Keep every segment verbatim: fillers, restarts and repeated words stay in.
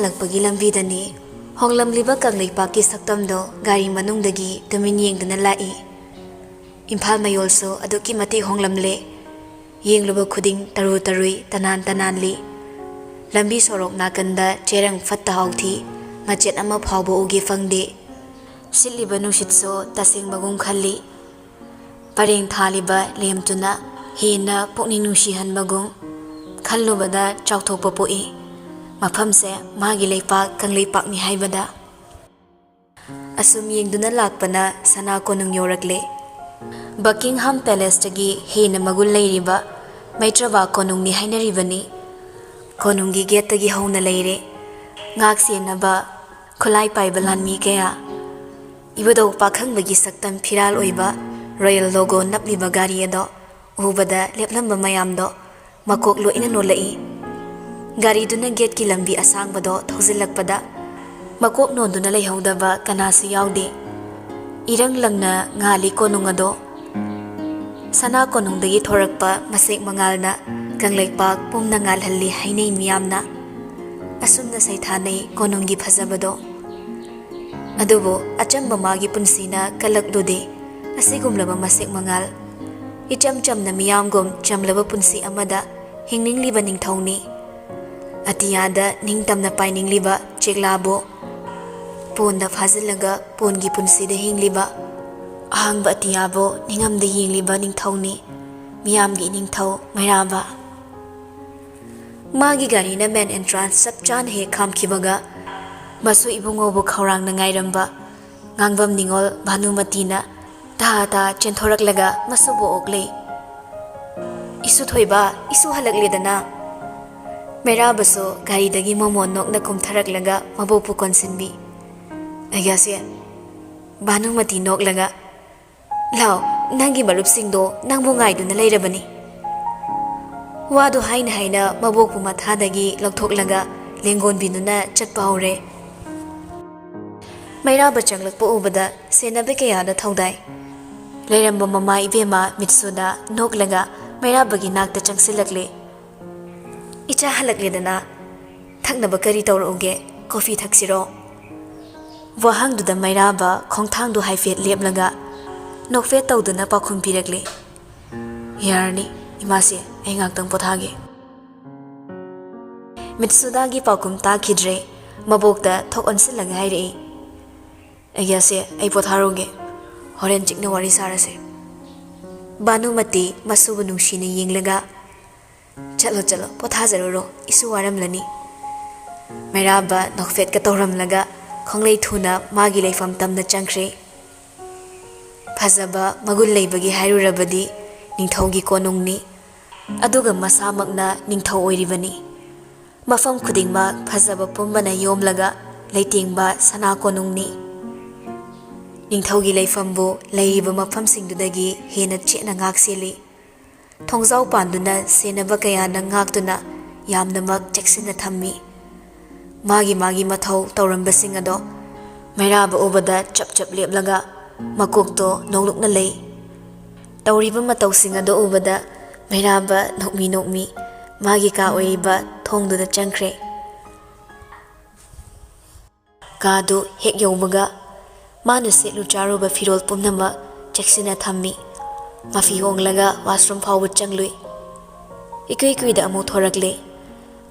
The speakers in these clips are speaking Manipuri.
ꯍꯜꯂꯛꯄꯒꯤ ꯂꯝꯕꯤꯗꯅꯤ꯫ ꯍꯣꯡꯂꯝꯂꯤꯕ ꯀꯪꯂꯩꯄꯥꯛꯀꯤ ꯁꯛꯇꯝꯗꯣ ꯒꯥꯔꯤ ꯃꯅꯨꯡꯗꯒꯤ ꯇꯨꯃꯤꯟ ꯌꯦꯡꯗꯨꯅ ꯂꯥꯛꯏ꯫ ꯏꯝꯐꯥꯜ ꯃꯌꯣꯜꯁꯨ ꯑꯗꯨꯛꯀꯤ ꯃꯇꯤꯛ ꯍꯣꯡꯂꯝꯂꯦ꯫ ꯌꯦꯡꯂꯨꯕ ꯈꯨꯗꯤꯡ ꯇꯔꯨ ꯇꯔꯨꯏ, ꯇꯅꯥꯟ ꯇꯅꯥꯟꯂꯤ꯫ ꯂꯝꯕꯤ ꯁꯣꯔꯣꯛ ꯅꯥꯀꯟꯗ ꯆꯦꯔꯪ ꯐꯠꯇ ꯍꯥꯎꯊꯤ ꯃꯆꯦꯠ ꯑꯃ ꯐꯥꯎꯕ ꯎꯒꯦ ꯐꯪꯗꯦ꯫ ꯁꯤꯠꯂꯤꯕ ꯅꯨꯡꯁꯤꯠꯁꯨ ꯇꯁꯦꯡꯕꯒꯨꯝ ꯈꯜꯂꯤ꯫ ꯄꯔꯦꯡ ꯊꯥꯜꯂꯤꯕ ꯂꯦꯝꯞꯇꯨꯅ ꯍꯦꯟꯅ ꯄꯨꯛꯅꯤꯡ ꯅꯨꯡꯁꯤꯍꯟꯕꯒꯨꯝ, ꯈꯜꯂꯨꯕꯗ ꯆꯥꯎꯊꯣꯛꯄ ꯄꯣꯛꯏ꯫ ꯃꯐꯝꯁꯦ ꯃꯥꯒꯤ ꯂꯩꯄꯥꯛ ꯀꯪꯂꯩꯄꯥꯛꯅꯤ ꯍꯥꯏꯕꯗ꯫ ꯑꯁꯨꯝ ꯌꯦꯡꯗꯨꯅ ꯂꯥꯛꯄꯅ ꯁꯅꯥ ꯀꯣꯅꯨꯡ ꯌꯧꯔꯛꯂꯦ꯫ ꯕꯀꯤꯡꯍꯥꯝ ꯄꯦꯂꯦꯁꯇꯒꯤ ꯍꯦꯟꯅ ꯃꯒꯨꯟ ꯂꯩꯔꯤꯕ ꯃꯩꯇ꯭ꯔꯕꯥ ꯀꯣꯅꯨꯡꯅꯤ ꯍꯥꯏꯅꯔꯤꯕꯅꯤ꯫ ꯀꯣꯅꯨꯡꯒꯤ ꯒꯦꯠꯇꯒꯤ ꯍꯧꯅ ꯂꯩꯔꯦ ꯉꯥꯛ ꯁꯦꯟꯅꯕ ꯈꯨꯠꯂꯥꯏ ꯄꯥꯏꯕ ꯂꯥꯟꯃꯤ ꯀꯌꯥ꯫ ꯏꯕꯨꯙꯧ ꯄꯥꯈꯪꯕꯒꯤ ꯁꯛꯇꯝ ꯐꯤꯔꯥꯜ ꯑꯣꯏꯕ ꯔꯣꯌꯦꯜ ꯂꯣꯒꯣ ꯅꯞꯂꯤꯕ ꯒꯥꯔꯤ ꯑꯗꯣ ꯎꯕꯗ ꯂꯦꯞꯂꯝꯕ ꯃꯌꯥꯝꯗꯣ ꯃꯀꯣꯛ ꯂꯣꯏꯅ ꯅꯣꯜꯂꯛꯏ꯫ ꯒꯥꯔꯤꯗꯨꯅ ꯒꯦꯠꯀꯤ ꯂꯝꯕꯤ ꯑꯁꯥꯡꯕꯗꯣ ꯊꯧꯖꯤꯜꯂꯛꯄꯗ ꯃꯀꯣꯛ ꯅꯣꯟꯗꯨꯅ ꯂꯩꯍꯧꯗꯕ ꯀꯅꯥꯁꯨ ꯌꯥꯎꯗꯦ꯫ ꯏꯔꯪ ꯂꯪꯅ ꯉꯥꯜꯂꯤ ꯀꯣꯅꯨꯡ ꯑꯗꯣ꯫ ꯁꯅꯥ ꯀꯣꯅꯨꯡꯗꯒꯤ ꯊꯣꯔꯛꯄ ꯃꯁꯦꯛ ꯃꯉꯥꯜꯅ ꯀꯪꯂꯩꯄꯥꯛ ꯄꯨꯝꯅ ꯉꯥꯜꯍꯜꯂꯤ ꯍꯥꯏꯅꯩ ꯃꯤꯌꯥꯝꯅ꯫ ꯑꯁꯨꯝꯅ ꯁꯩꯊꯥꯅꯩ ꯀꯣꯅꯨꯡꯒꯤ ꯐꯖꯕꯗꯣ꯫ ꯑꯗꯨꯕꯨ ꯑꯆꯝꯕ ꯃꯥꯒꯤ ꯄꯨꯟꯁꯤꯅ ꯀꯜꯂꯛꯂꯨꯗꯦ ꯑꯁꯤꯒꯨꯝꯂꯕ ꯃꯁꯦꯛ ꯃꯉꯥꯜ꯫ ꯏꯆꯝ ꯆꯝꯅ ꯃꯤꯌꯥꯝꯒꯨꯝ ꯆꯝꯂꯕ ꯄꯨꯟꯁꯤ ꯑꯃꯗ ꯍꯤꯡꯅꯤꯡꯂꯤꯕ ꯅꯤꯡꯊꯧꯅꯤ꯫ ꯑꯇꯤꯌꯥꯗ ꯅꯤꯡꯇꯝꯅ ꯄꯥꯏꯅꯤꯡꯂꯤꯕ ꯆꯦꯛꯂꯥꯕꯨ ꯄꯣꯟꯗ ꯐꯥꯖꯤꯜꯂꯒ ꯄꯣꯟꯒꯤ ꯄꯨꯟꯁꯤꯗ ꯍꯤꯡꯂꯤꯕ, ꯑꯍꯥꯡꯕ ꯑꯇꯤꯌꯥꯕꯨ ꯅꯤꯡꯉꯝꯗ ꯌꯦꯡꯂꯤꯕ ꯅꯤꯡꯊꯧꯅꯤ, ꯃꯤꯌꯥꯝꯒꯤ ꯏꯅꯤꯡꯊꯧ ꯃꯩꯔꯥꯕ꯫ ꯃꯥꯒꯤ ꯒꯥꯔꯤꯅ ꯃꯦꯟ ꯑꯦꯟꯇ꯭ꯔꯥꯟꯁ ꯆꯞ ꯆꯥꯅ ꯍꯦꯛ ꯈꯥꯝꯈꯤꯕꯒ, ꯃꯁꯨ ꯏꯕꯨꯡꯉꯣꯕꯨ ꯈꯧꯔꯥꯡꯅ ꯉꯥꯏꯔꯝꯕ ꯉꯥꯡꯕꯝ ꯅꯤꯉꯣꯜ ꯚꯥꯅꯨꯃꯇꯤꯅ ꯇꯍꯥ ꯇꯍꯥ ꯆꯦꯟꯊꯣꯔꯛꯂꯒ ꯃꯁꯨꯕꯨ ꯑꯣꯛꯂꯦ꯫ "ꯏꯁꯨ ꯊꯣꯏꯕ, ꯏꯁꯨ ꯍꯜꯂꯛꯂꯦꯗꯅ!" ꯃꯩꯔꯥꯕꯁꯨ ꯒꯥꯔꯤꯗꯒꯤ ꯃꯃꯣꯟ ꯅꯣꯛꯅ ꯀꯨꯝꯊꯔꯛꯂꯒ ꯃꯕꯣꯛꯄꯨ ꯀꯣꯟꯁꯤꯟꯕꯤ꯫ ꯑꯩꯒꯁꯦ ꯚꯥꯅꯨꯃꯇꯤ ꯅꯣꯛꯂꯒ, "ꯂꯥꯎ, ꯅꯪꯒꯤ ꯃꯔꯨꯞꯁꯤꯡꯗꯣ ꯅꯪꯕꯨ ꯉꯥꯏꯗꯨꯅ ꯂꯩꯔꯕꯅꯤ꯫" ꯋꯥꯗꯨ ꯍꯥꯏꯅ ꯍꯥꯏꯅ ꯃꯕꯣꯛꯄꯨ ꯃꯊꯥꯗꯒꯤ ꯂꯧꯊꯣꯛꯂꯒ ꯂꯦꯡꯒꯣꯟꯕꯤꯗꯨꯅ ꯆꯠꯄ ꯍꯧꯔꯦ꯫ ꯃꯩꯔꯥꯕ ꯆꯪꯂꯛꯄ ꯎꯕꯗ ꯁꯦꯟꯅꯕꯤ ꯀꯌꯥꯗ ꯊꯧꯗꯥꯏ ꯂꯩꯔꯝꯕ ꯃꯃꯥ ꯏꯕꯦꯝꯃ ꯃꯤꯠꯁꯨꯗ ꯅꯣꯛꯂꯒ ꯃꯩꯔꯥꯕꯒꯤ ꯅꯥꯛꯇ ꯆꯪꯁꯤꯜꯂꯛꯂꯦ꯫ "ꯏꯆꯥ ꯍꯜꯂꯛꯂꯦꯗꯅ?" "ꯊꯛꯅꯕ ꯀꯔꯤ ꯇꯧꯔꯛꯎꯒꯦ? ꯀꯣꯐꯤ ꯊꯛꯁꯤꯔꯣ?" ꯋꯥꯍꯪꯗꯨꯗ ꯃꯩꯔꯥꯕ ꯈꯣꯡꯊꯥꯡꯗꯨ ꯍꯥꯏꯐꯦꯠ ꯂꯦꯞꯂꯒ ꯅꯣꯛꯐꯦꯠ ꯇꯧꯗꯨꯅ ꯄꯥꯎꯈꯨꯝ ꯄꯤꯔꯛꯂꯦ, "ꯌꯥꯔꯅꯤ ꯏꯃꯥꯁꯦ, ꯑꯩ ꯉꯥꯛꯇꯪ ꯄꯣꯊꯥꯒꯦ꯫" ꯃꯤꯠꯁꯨꯗꯥꯒꯤ ꯄꯥꯎꯈꯨꯝ ꯇꯥꯈꯤꯗ꯭ꯔꯦ꯫ ꯃꯕꯣꯛꯇ ꯊꯣꯛ ꯑꯣꯟꯁꯤꯜꯂꯒ ꯍꯥꯏꯔꯛꯏ, "ꯑꯩꯒꯤꯌꯥꯁꯦ, ꯑꯩ ꯄꯣꯊꯥꯔꯨꯒꯦ꯫ ꯍꯣꯔꯦꯟ ꯆꯤꯛꯅ ꯋꯥꯔꯤ ꯁꯥꯔꯁꯦ꯫" ꯚꯥꯅꯨꯃꯇꯤ ꯃꯁꯨꯕꯨ ꯅꯨꯡꯁꯤꯅ ꯌꯦꯡꯂꯒ, "ꯆꯠꯂꯣ, ꯆꯠꯂꯣ, ꯄꯣꯊꯥꯖꯔꯨꯔꯣ, ꯏꯁꯨ ꯋꯥꯔꯝꯂꯅꯤ꯫" ꯃꯩꯔꯥꯕ ꯅꯣꯛꯐꯦꯠꯀ ꯇꯧꯔꯝꯂꯒ ꯈꯣꯡꯂꯩ ꯊꯨꯅ ꯃꯥꯒꯤ ꯂꯩꯐꯝ ꯇꯝꯅ ꯆꯪꯈ꯭ꯔꯦ꯫ ꯐꯖꯕ, ꯃꯒꯨꯟ ꯂꯩꯕꯒꯤ ꯍꯥꯏꯔꯨꯔꯕꯗꯤ ꯅꯤꯡꯊꯧꯒꯤ ꯀꯣꯅꯨꯡꯅꯤ꯫ ꯑꯗꯨꯒ ꯃꯁꯥꯃꯛꯅ ꯅꯤꯡꯊꯧ ꯑꯣꯏꯔꯤꯕꯅꯤ꯫ ꯃꯐꯝ ꯈꯨꯗꯤꯡꯃꯛ ꯐꯖꯕ ꯄꯨꯝꯕꯅ ꯌꯣꯝꯂꯒ ꯂꯩꯇꯦꯡꯕ ꯁꯅꯥ ꯀꯣꯅꯨꯡꯅꯤ꯫ ꯅꯤꯡꯊꯧꯒꯤ ꯂꯩꯐꯝꯕꯨ ꯂꯩꯔꯤꯕ ꯃꯐꯝꯁꯤꯡꯗꯨꯗꯒꯤ ꯍꯦꯟꯅ ꯆꯦꯠꯅ ꯉꯥꯛ ꯁꯦꯜꯂꯤ꯫ ꯊꯣꯡꯖꯥꯎ ꯄꯥꯟꯗꯨꯅ ꯁꯦꯟꯅꯕ ꯀꯌꯥꯅ ꯉꯥꯛꯇꯨꯅ ꯌꯥꯝꯅꯃꯛ ꯆꯦꯛꯁꯤꯟꯅ ꯊꯝꯃꯤ꯫ ꯃꯥꯒꯤ ꯃꯥꯒꯤ ꯃꯊꯧ ꯇꯧꯔꯝꯕꯁꯤꯡ ꯑꯗꯣ ꯃꯩꯔꯥꯕ ꯎꯕꯗ ꯆꯞ ꯆꯞ ꯂꯦꯞꯂꯒ ꯃꯀꯣꯛꯇꯣ ꯅꯣꯡꯂꯨꯛꯅ ꯂꯩ꯫ ꯇꯧꯔꯤꯕ ꯃꯇꯧꯁꯤꯡ ꯑꯗꯨ ꯎꯕꯗ ꯃꯩꯔꯥꯕ ꯅꯣꯛꯃꯤ ꯅꯣꯛꯃꯤ ꯃꯥꯒꯤ ꯀꯥ ꯑꯣꯏꯔꯤꯕ ꯊꯣꯡꯗꯨꯗ ꯆꯪꯈ꯭ꯔꯦ꯫ ꯀꯥꯗꯨ ꯍꯦꯛ ꯌꯧꯕꯒ ꯃꯥꯅ ꯁꯦꯠꯂꯨ ꯆꯥꯔꯨꯕ ꯐꯤꯔꯣꯜ ꯄꯨꯝꯅꯃꯛ ꯆꯦꯛꯁꯤꯟꯅ ꯊꯝꯃꯤ꯫ ꯃꯐꯤ ꯍꯣꯡꯂꯒ ꯋꯥꯁꯔꯨꯝ ꯐꯥꯎꯕ ꯆꯪꯂꯨꯏ꯫ ꯏꯀꯨꯏ ꯀꯨꯏꯗ ꯑꯃꯨꯛ ꯊꯣꯔꯛꯂꯦ꯫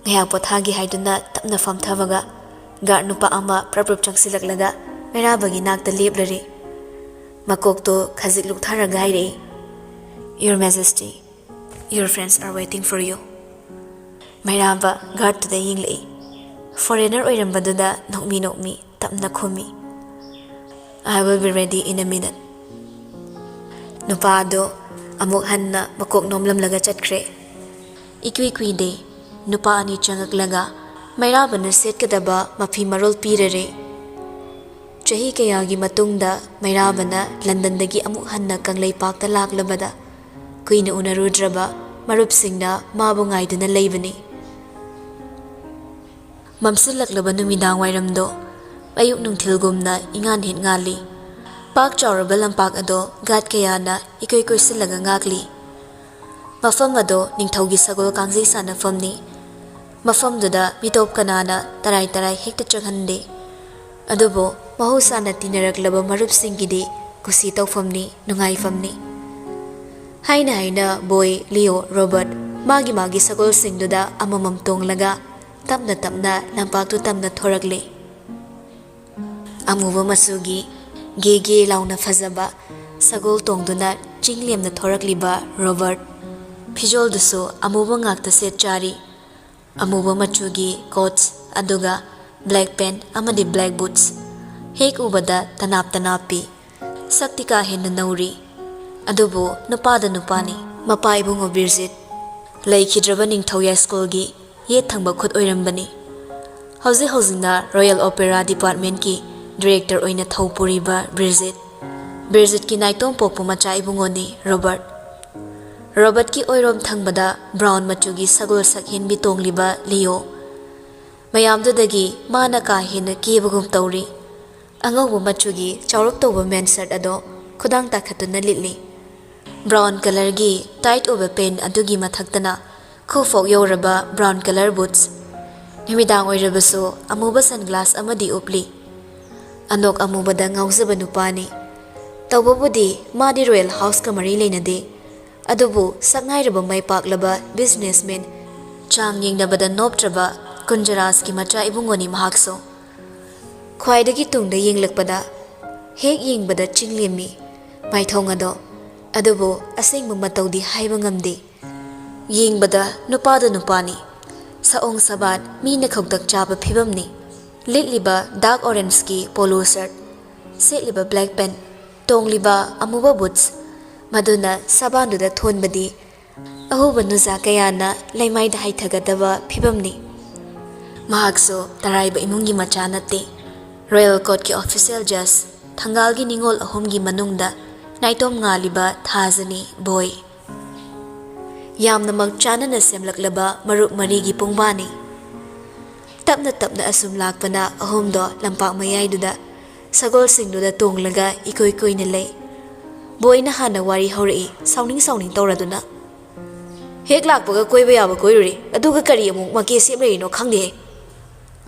ꯉꯥꯏꯍꯥꯛ ꯄꯣꯊꯥꯒꯦ ꯍꯥꯏꯗꯨꯅ ꯇꯞꯅ ꯐꯝꯊꯕꯒ ꯒꯥꯔꯗ ꯅꯨꯄꯥ ꯑꯃ ꯄ꯭ꯔꯞ ꯄ꯭ꯔꯞ ꯆꯪꯁꯤꯜꯂꯛꯂꯒ ꯃꯩꯔꯥꯕꯒꯤ ꯅꯥꯛꯇ ꯂꯦꯞꯂꯔꯦ꯫ ꯃꯀꯣꯛꯇꯣ ꯈꯖꯤꯛ ꯂꯨꯛꯊꯔꯒ ꯍꯥꯏꯔꯛꯏ, "Your Majesty, your friends are waiting for you." ꯃꯩꯔꯥꯕ ꯒꯥꯔꯗꯇꯨꯗ ꯌꯦꯡꯂꯛꯏ꯫ ꯐꯣꯔꯦꯅꯔ ꯑꯣꯏꯔꯝꯕꯗꯨꯗ ꯅꯣꯛꯃꯤ ꯅꯣꯛꯃꯤ ꯇꯞꯅ ꯈꯨꯝꯃꯤ, "I will be ready in a minute." ꯅꯨꯄꯥ ꯑꯗꯣ ꯑꯃꯨꯛ ꯍꯟꯅ ꯃꯀꯣꯛ ꯅꯣꯝꯂꯝꯂꯒ ꯆꯠꯈ꯭ꯔꯦ꯫ ꯏꯀꯨꯏ ꯀꯨꯏꯗꯦ ꯅꯨꯄꯥ ꯑꯅꯤ ꯆꯪꯉꯛꯂꯒ ꯃꯩꯔꯥꯕꯅ ꯁꯦꯠꯀꯗꯕ ꯃꯐꯤ ꯃꯔꯣꯜ ꯄꯤꯔꯔꯦ꯫ ꯆꯍꯤ ꯀꯌꯥꯒꯤ ꯃꯇꯨꯡꯗ ꯃꯩꯔꯥꯕꯅ ꯂꯟꯗꯟꯗꯒꯤ ꯑꯃꯨꯛ ꯍꯟꯅ ꯀꯪꯂꯩꯄꯥꯛꯇ ꯂꯥꯛꯂꯕꯗ ꯀꯨꯏꯅ ꯎꯅꯔꯨꯗ꯭ꯔꯕ ꯃꯔꯨꯞꯁꯤꯡꯅ ꯃꯥꯕꯨ ꯉꯥꯏꯗꯨꯅ ꯂꯩꯕꯅꯤ꯫ ꯃꯝꯁꯤꯜꯂꯛꯂꯕ ꯅꯨꯃꯤꯗꯥꯡ ꯋꯥꯏꯔꯝꯗꯣ ꯑꯌꯨꯛ ꯅꯨꯡꯊꯤꯜꯒꯨꯝꯅ ꯏꯉꯥꯟ ꯍꯦꯛ ꯉꯥꯜꯂꯤ꯫ ꯄꯥꯛ ꯆꯥꯎꯔꯕ ꯂꯝꯄꯥꯛ ꯑꯗꯣ ꯒꯥꯔꯗ ꯀꯌꯥꯅ ꯏꯀꯣꯏ ꯀꯣꯏꯁꯤꯜꯂꯒ ꯉꯥꯛꯂꯤ꯫ ꯃꯐꯝ ꯑꯗꯣ ꯅꯤꯡꯊꯧꯒꯤ ꯁꯒꯣꯜ ꯀꯥꯡꯖꯩ ꯁꯥꯟꯅꯐꯝꯅꯤ꯫ ꯃꯐꯝꯗꯨꯗ ꯃꯤꯇꯣꯞ ꯀꯅꯥꯅ ꯇꯔꯥꯏ ꯇꯔꯥꯏ ꯍꯦꯛꯇ ꯆꯪꯍꯟꯗꯦ꯫ ꯑꯗꯨꯕꯨ ꯃꯍꯧꯁꯥꯅ ꯇꯤꯟꯅꯔꯛꯂꯕ ꯃꯔꯨꯞꯁꯤꯡꯒꯤꯗꯤ ꯀꯨꯁꯤ ꯇꯧꯐꯝꯅꯤ, ꯅꯨꯡꯉꯥꯏꯐꯝꯅꯤ꯫ ꯍꯥꯏꯅ ꯍꯥꯏꯅ ꯕꯣꯏ, ꯂꯤꯑꯣ, ꯔꯣꯕꯔꯠ ꯃꯥꯒꯤ ꯃꯥꯒꯤ ꯁꯒꯣꯜꯁꯤꯡꯗꯨꯗ ꯑꯃꯃꯝ ꯇꯣꯡꯂꯒ ꯇꯞꯅ ꯇꯞꯅ ꯂꯝꯄꯥꯛꯇꯨ ꯇꯝꯅ ꯊꯣꯔꯛꯂꯦ꯫ ꯑꯃꯨꯕ ꯃꯆꯨꯒꯤ ꯒꯦ ꯒꯦ ꯂꯥꯎꯅ ꯐꯖꯕ ꯁꯒꯣꯜ ꯇꯣꯡꯗꯨꯅ ꯆꯤꯡ ꯂꯦꯝꯅ ꯊꯣꯔꯛꯂꯤꯕ ꯔꯣꯕꯔꯠ꯫ ꯐꯤꯖꯣꯜꯗꯨꯁꯨ ꯑꯃꯨꯕ ꯉꯥꯛꯇ ꯁꯦꯠ ꯆꯥꯔꯤ꯫ ꯑꯃꯨꯕ ꯃꯆꯨꯒꯤ ꯀꯣꯠꯁ ꯑꯗꯨꯒ ꯕ꯭ꯂꯦꯛ ꯄꯦꯟꯠ ꯑꯃꯗꯤ ꯕ꯭ꯂꯦꯛ ꯕꯨꯠꯁ꯫ ꯍꯦꯛ ꯎꯕꯗ ꯇꯅꯥꯞ ꯇꯅꯥꯞꯄꯤ꯫ ꯁꯛꯇꯤ ꯀꯥ ꯍꯦꯟꯅ ꯅꯧꯔꯤ꯫ ꯑꯗꯨꯕꯨ ꯅꯨꯄꯥꯗ ꯅꯨꯄꯥꯅꯤ꯫ ꯃꯄꯥ ꯏꯕꯨꯡꯉꯣ ꯕꯤꯔꯖꯤꯠ, ꯂꯩꯈꯤꯗ꯭ꯔꯕ ꯅꯤꯡꯊꯧ ꯌꯥꯏꯁ꯭ꯀꯨꯜꯒꯤ ꯌꯦꯠ ꯊꯪꯕ ꯈꯨꯠ ꯑꯣꯏꯔꯝꯕꯅꯤ꯫ ꯍꯧꯖꯤꯛ ꯍꯧꯖꯤꯛꯅ ꯔꯣꯌꯦꯜ ꯑꯣꯄꯦꯔꯥ ꯗꯤꯄꯥꯔꯠꯃꯦꯟꯠꯀꯤ ꯗꯤꯔꯦꯛꯇꯔ ꯑꯣꯏꯅ ꯊꯧ ꯄꯨꯔꯤꯕ ꯕꯤꯔꯖꯤꯠ꯫ ꯕꯤꯔꯖꯤꯠꯀꯤ ꯅꯥꯏꯇꯣꯝ ꯄꯣꯛꯄ ꯃꯆꯥ ꯏꯕꯨꯡꯉꯣꯅꯤ ꯔꯣꯕꯔꯠ꯫ ꯔꯣꯕꯔꯠꯀꯤ ꯑꯣꯏꯔꯣꯝ ꯊꯪꯕꯗ ꯕ꯭ꯔꯥꯎꯟ ꯃꯆꯨꯒꯤ ꯁꯒꯣꯜ ꯁꯛꯍꯦꯟꯕꯤ ꯇꯣꯡꯂꯤꯕ ꯂꯤꯑꯣ꯫ ꯃꯌꯥꯝꯗꯨꯗꯒꯤ ꯃꯥꯅ ꯀꯥ ꯍꯦꯟꯅ ꯀꯦꯕꯒꯨꯝ ꯇꯧꯔꯤ꯫ ꯑꯉꯧꯕ ꯃꯆꯨꯒꯤ ꯆꯥꯎꯔꯞ ꯇꯧꯕ ꯃꯦꯟ ꯁꯔꯠ ꯑꯗꯣ ꯈꯨꯗꯥꯡ ꯇꯥꯈꯠꯇꯨꯅ ꯂꯤꯠꯂꯤ꯫ ꯕ꯭ꯔꯥꯎꯟ ꯀꯂꯔꯒꯤ ꯇꯥꯏꯠ ꯑꯣꯏꯕ ꯄꯦꯟꯠ ꯑꯗꯨꯒꯤ ꯃꯊꯛꯇꯅ ꯈꯨꯐꯥꯎ ꯌꯧꯔꯕ ꯕ꯭ꯔꯥꯎꯟ ꯀꯂꯔ ꯕꯨꯠꯁ꯫ ꯅꯨꯃꯤꯗꯥꯡ ꯑꯣꯏꯔꯕꯁꯨ ꯑꯃꯨꯕ ꯁꯟꯒ꯭ꯂꯥꯁ ꯑꯃꯗꯤ ꯎꯞꯂꯤ꯫ ꯑꯅꯣꯛ ꯑꯃꯨꯕꯗ ꯉꯥꯎꯖꯕ ꯅꯨꯄꯥꯅꯤ꯫ ꯇꯧꯕꯕꯨꯗꯤ ꯃꯥꯗꯤ ꯔꯣꯌꯦꯜ ꯍꯥꯎꯁꯀ ꯃꯔꯤ ꯂꯩꯅꯗꯦ꯫ ꯑꯗꯨꯕꯨ ꯁꯛꯅꯥꯏꯔꯕ ꯃꯥꯏ ꯄꯥꯛꯂꯕ ꯕꯤꯖꯤꯅꯦꯁꯃꯦꯟ, ꯆꯥꯡ ꯌꯦꯡꯅꯕꯗ ꯅꯣꯞꯇ꯭ꯔꯕ ꯀꯨꯟꯖꯔꯥꯖꯀꯤ ꯃꯆꯥ ꯏꯕꯨꯡꯉꯣꯅꯤ ꯃꯍꯥꯛꯁꯨ꯫ ꯈ꯭ꯋꯥꯏꯗꯒꯤ ꯇꯨꯡꯗ ꯌꯦꯡꯂꯛꯄꯗ ꯍꯦꯛ ꯌꯦꯡꯕꯗ ꯆꯤꯡ ꯂꯦꯝꯃꯤ ꯃꯥꯏꯊꯣꯡ ꯑꯗꯣ꯫ ꯑꯗꯨꯕꯨ ꯑꯁꯦꯡꯕ ꯃꯇꯧꯗꯤ ꯍꯥꯏꯕ ꯉꯝꯗꯦ꯫ ꯌꯦꯡꯕꯗ ꯅꯨꯄꯥꯗ ꯅꯨꯄꯥꯅꯤ꯫ ꯁꯑꯣꯡ ꯁꯕꯥꯠ ꯃꯤꯅ ꯈꯧꯇꯛ ꯆꯥꯕ ꯐꯤꯕꯝꯅꯤ꯫ ꯂꯤꯠꯂꯤꯕ ꯗꯥꯔꯛ ꯑꯣꯔꯦꯟꯖꯀꯤ ꯄꯣꯂꯣ ꯁꯔꯠ, ꯁꯦꯠꯂꯤꯕ ꯕ꯭ꯂꯦꯛ ꯄꯦꯟꯠ, ꯇꯣꯡꯂꯤꯕ ꯑꯃꯨꯕ ꯕꯨꯠꯁ, ꯃꯗꯨꯅ ꯁꯕꯥꯟꯗꯨꯗ ꯊꯣꯟꯕꯗꯤ ꯑꯍꯨꯕ ꯅꯨꯖꯥ ꯀꯌꯥꯅ ꯂꯩꯃꯥꯏꯗ ꯍꯩꯊꯒꯗꯕ ꯐꯤꯕꯝꯅꯤ꯫ ꯃꯍꯥꯛꯁꯨ ꯇꯔꯥꯏꯕ ꯏꯃꯨꯡꯒꯤ ꯃꯆꯥ ꯅꯠꯇꯦ꯫ ꯔꯣꯌꯦꯜ ꯀꯣꯔꯠꯀꯤ ꯑꯣꯐꯤꯁꯤꯌꯦꯜ ꯖꯖ, ꯊꯪꯒꯥꯜꯒꯤ ꯅꯤꯉꯣꯜ ꯑꯍꯨꯝꯒꯤ ꯃꯅꯨꯡꯗ ꯅꯥꯏꯇꯣꯝ ꯉꯥꯜꯂꯤꯕ ꯊꯥꯖꯅꯤ ꯕꯣꯏ꯫ ꯌꯥꯝꯅꯃꯛ ꯆꯥꯟꯅꯅ ꯁꯦꯝꯂꯛꯂꯕ ꯃꯔꯨꯞ ꯃꯔꯤꯒꯤ ꯄꯨꯡꯕꯥꯅꯤ꯫ ꯇꯞꯅ ꯇꯞꯅ ꯑꯁꯨꯝ ꯂꯥꯛꯄꯅ ꯑꯍꯨꯝꯗꯣ ꯂꯝꯄꯥꯛ ꯃꯌꯥꯏꯗꯨꯗ ꯁꯒꯣꯜꯁꯤꯡꯗꯨꯗ ꯇꯣꯡꯂꯒ ꯏꯀꯨꯏ ꯀꯨꯏꯅ ꯂꯩ꯫ ꯕꯣꯏꯅ ꯍꯥꯟꯅ ꯋꯥꯔꯤ ꯍꯧꯔꯛꯏ, ꯁꯥꯎꯅꯤꯡ ꯁꯥꯎꯅꯤꯡ ꯇꯧꯔꯗꯨꯅ꯫ ꯍꯦꯛ ꯂꯥꯛꯄꯒ ꯀꯣꯏꯕ ꯌꯥꯕ ꯀꯣꯏꯔꯨꯔꯦ, ꯑꯗꯨꯒ ꯀꯔꯤ ꯑꯃꯨꯛ ꯃꯀꯦ ꯁꯦꯝ ꯂꯩꯔꯤꯅꯣ ꯈꯪꯗꯦꯍꯦ꯫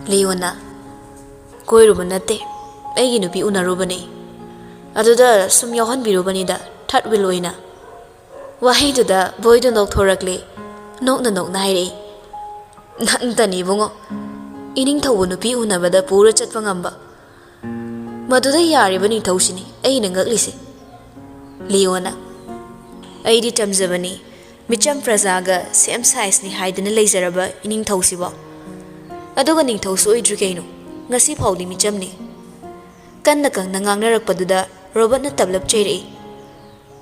ꯂꯤꯌꯣꯅ, "ꯀꯣꯏꯔꯨꯕ ꯅꯠꯇꯦ, ꯑꯩꯒꯤ ꯅꯨꯄꯤ ꯎꯅꯔꯨꯕꯅꯦ꯫ ꯑꯗꯨꯗ ꯁꯨꯝ ꯌꯥꯎꯍꯟꯕꯤꯔꯨꯕꯅꯤꯗ, ꯊꯥꯔꯠ ꯋꯤꯜ ꯑꯣꯏꯅ"꯫ ꯋꯥꯍꯩꯗꯨꯗ ꯕꯣꯏꯗꯣ ꯅꯣꯛꯊꯣꯔꯛꯂꯦ꯫ ꯅꯣꯛꯅ ꯅꯣꯛꯅ ꯍꯥꯏꯔꯛꯏ, "ꯅꯪꯇꯅꯤ ꯏꯕꯨꯡꯉꯣ, ꯏꯅꯤꯡꯊꯧꯕ ꯅꯨꯄꯤ ꯎꯅꯕꯗ ꯄꯨꯔ ꯆꯠꯄ ꯉꯝꯕ꯫ ꯃꯗꯨꯗ ꯌꯥꯔꯤꯕ ꯅꯤꯡꯊꯧꯁꯤꯅꯤ ꯑꯩꯅ ꯉꯛꯂꯤꯁꯦ"꯫ ꯂꯤꯌꯣꯅ, "ꯑꯩꯗꯤ ꯇꯝꯖꯕꯅꯤ, ꯃꯤꯆꯝ ꯄ꯭ꯔꯖꯥꯒ ꯁꯦꯝ ꯁꯥꯏꯖꯅꯤ ꯍꯥꯏꯗꯅ ꯂꯩꯖꯔꯕ ꯏꯅꯤꯡꯊꯧꯁꯤꯕꯣ꯫ ꯑꯗꯨꯒ ꯅꯤꯡꯊꯧꯁꯨ ꯑꯣꯏꯗ꯭ꯔꯤ ꯀꯩꯅꯣ, ꯉꯁꯤ ꯐꯥꯎꯗꯤ ꯃꯤꯆꯝꯅꯤ"꯫ ꯀꯟꯅ ꯀꯪꯅ ꯉꯥꯡꯅꯔꯛꯄꯗꯨꯗ ꯔꯣꯕꯔꯠꯅ ꯇꯞꯂꯞ ꯆꯩꯔꯛꯏ,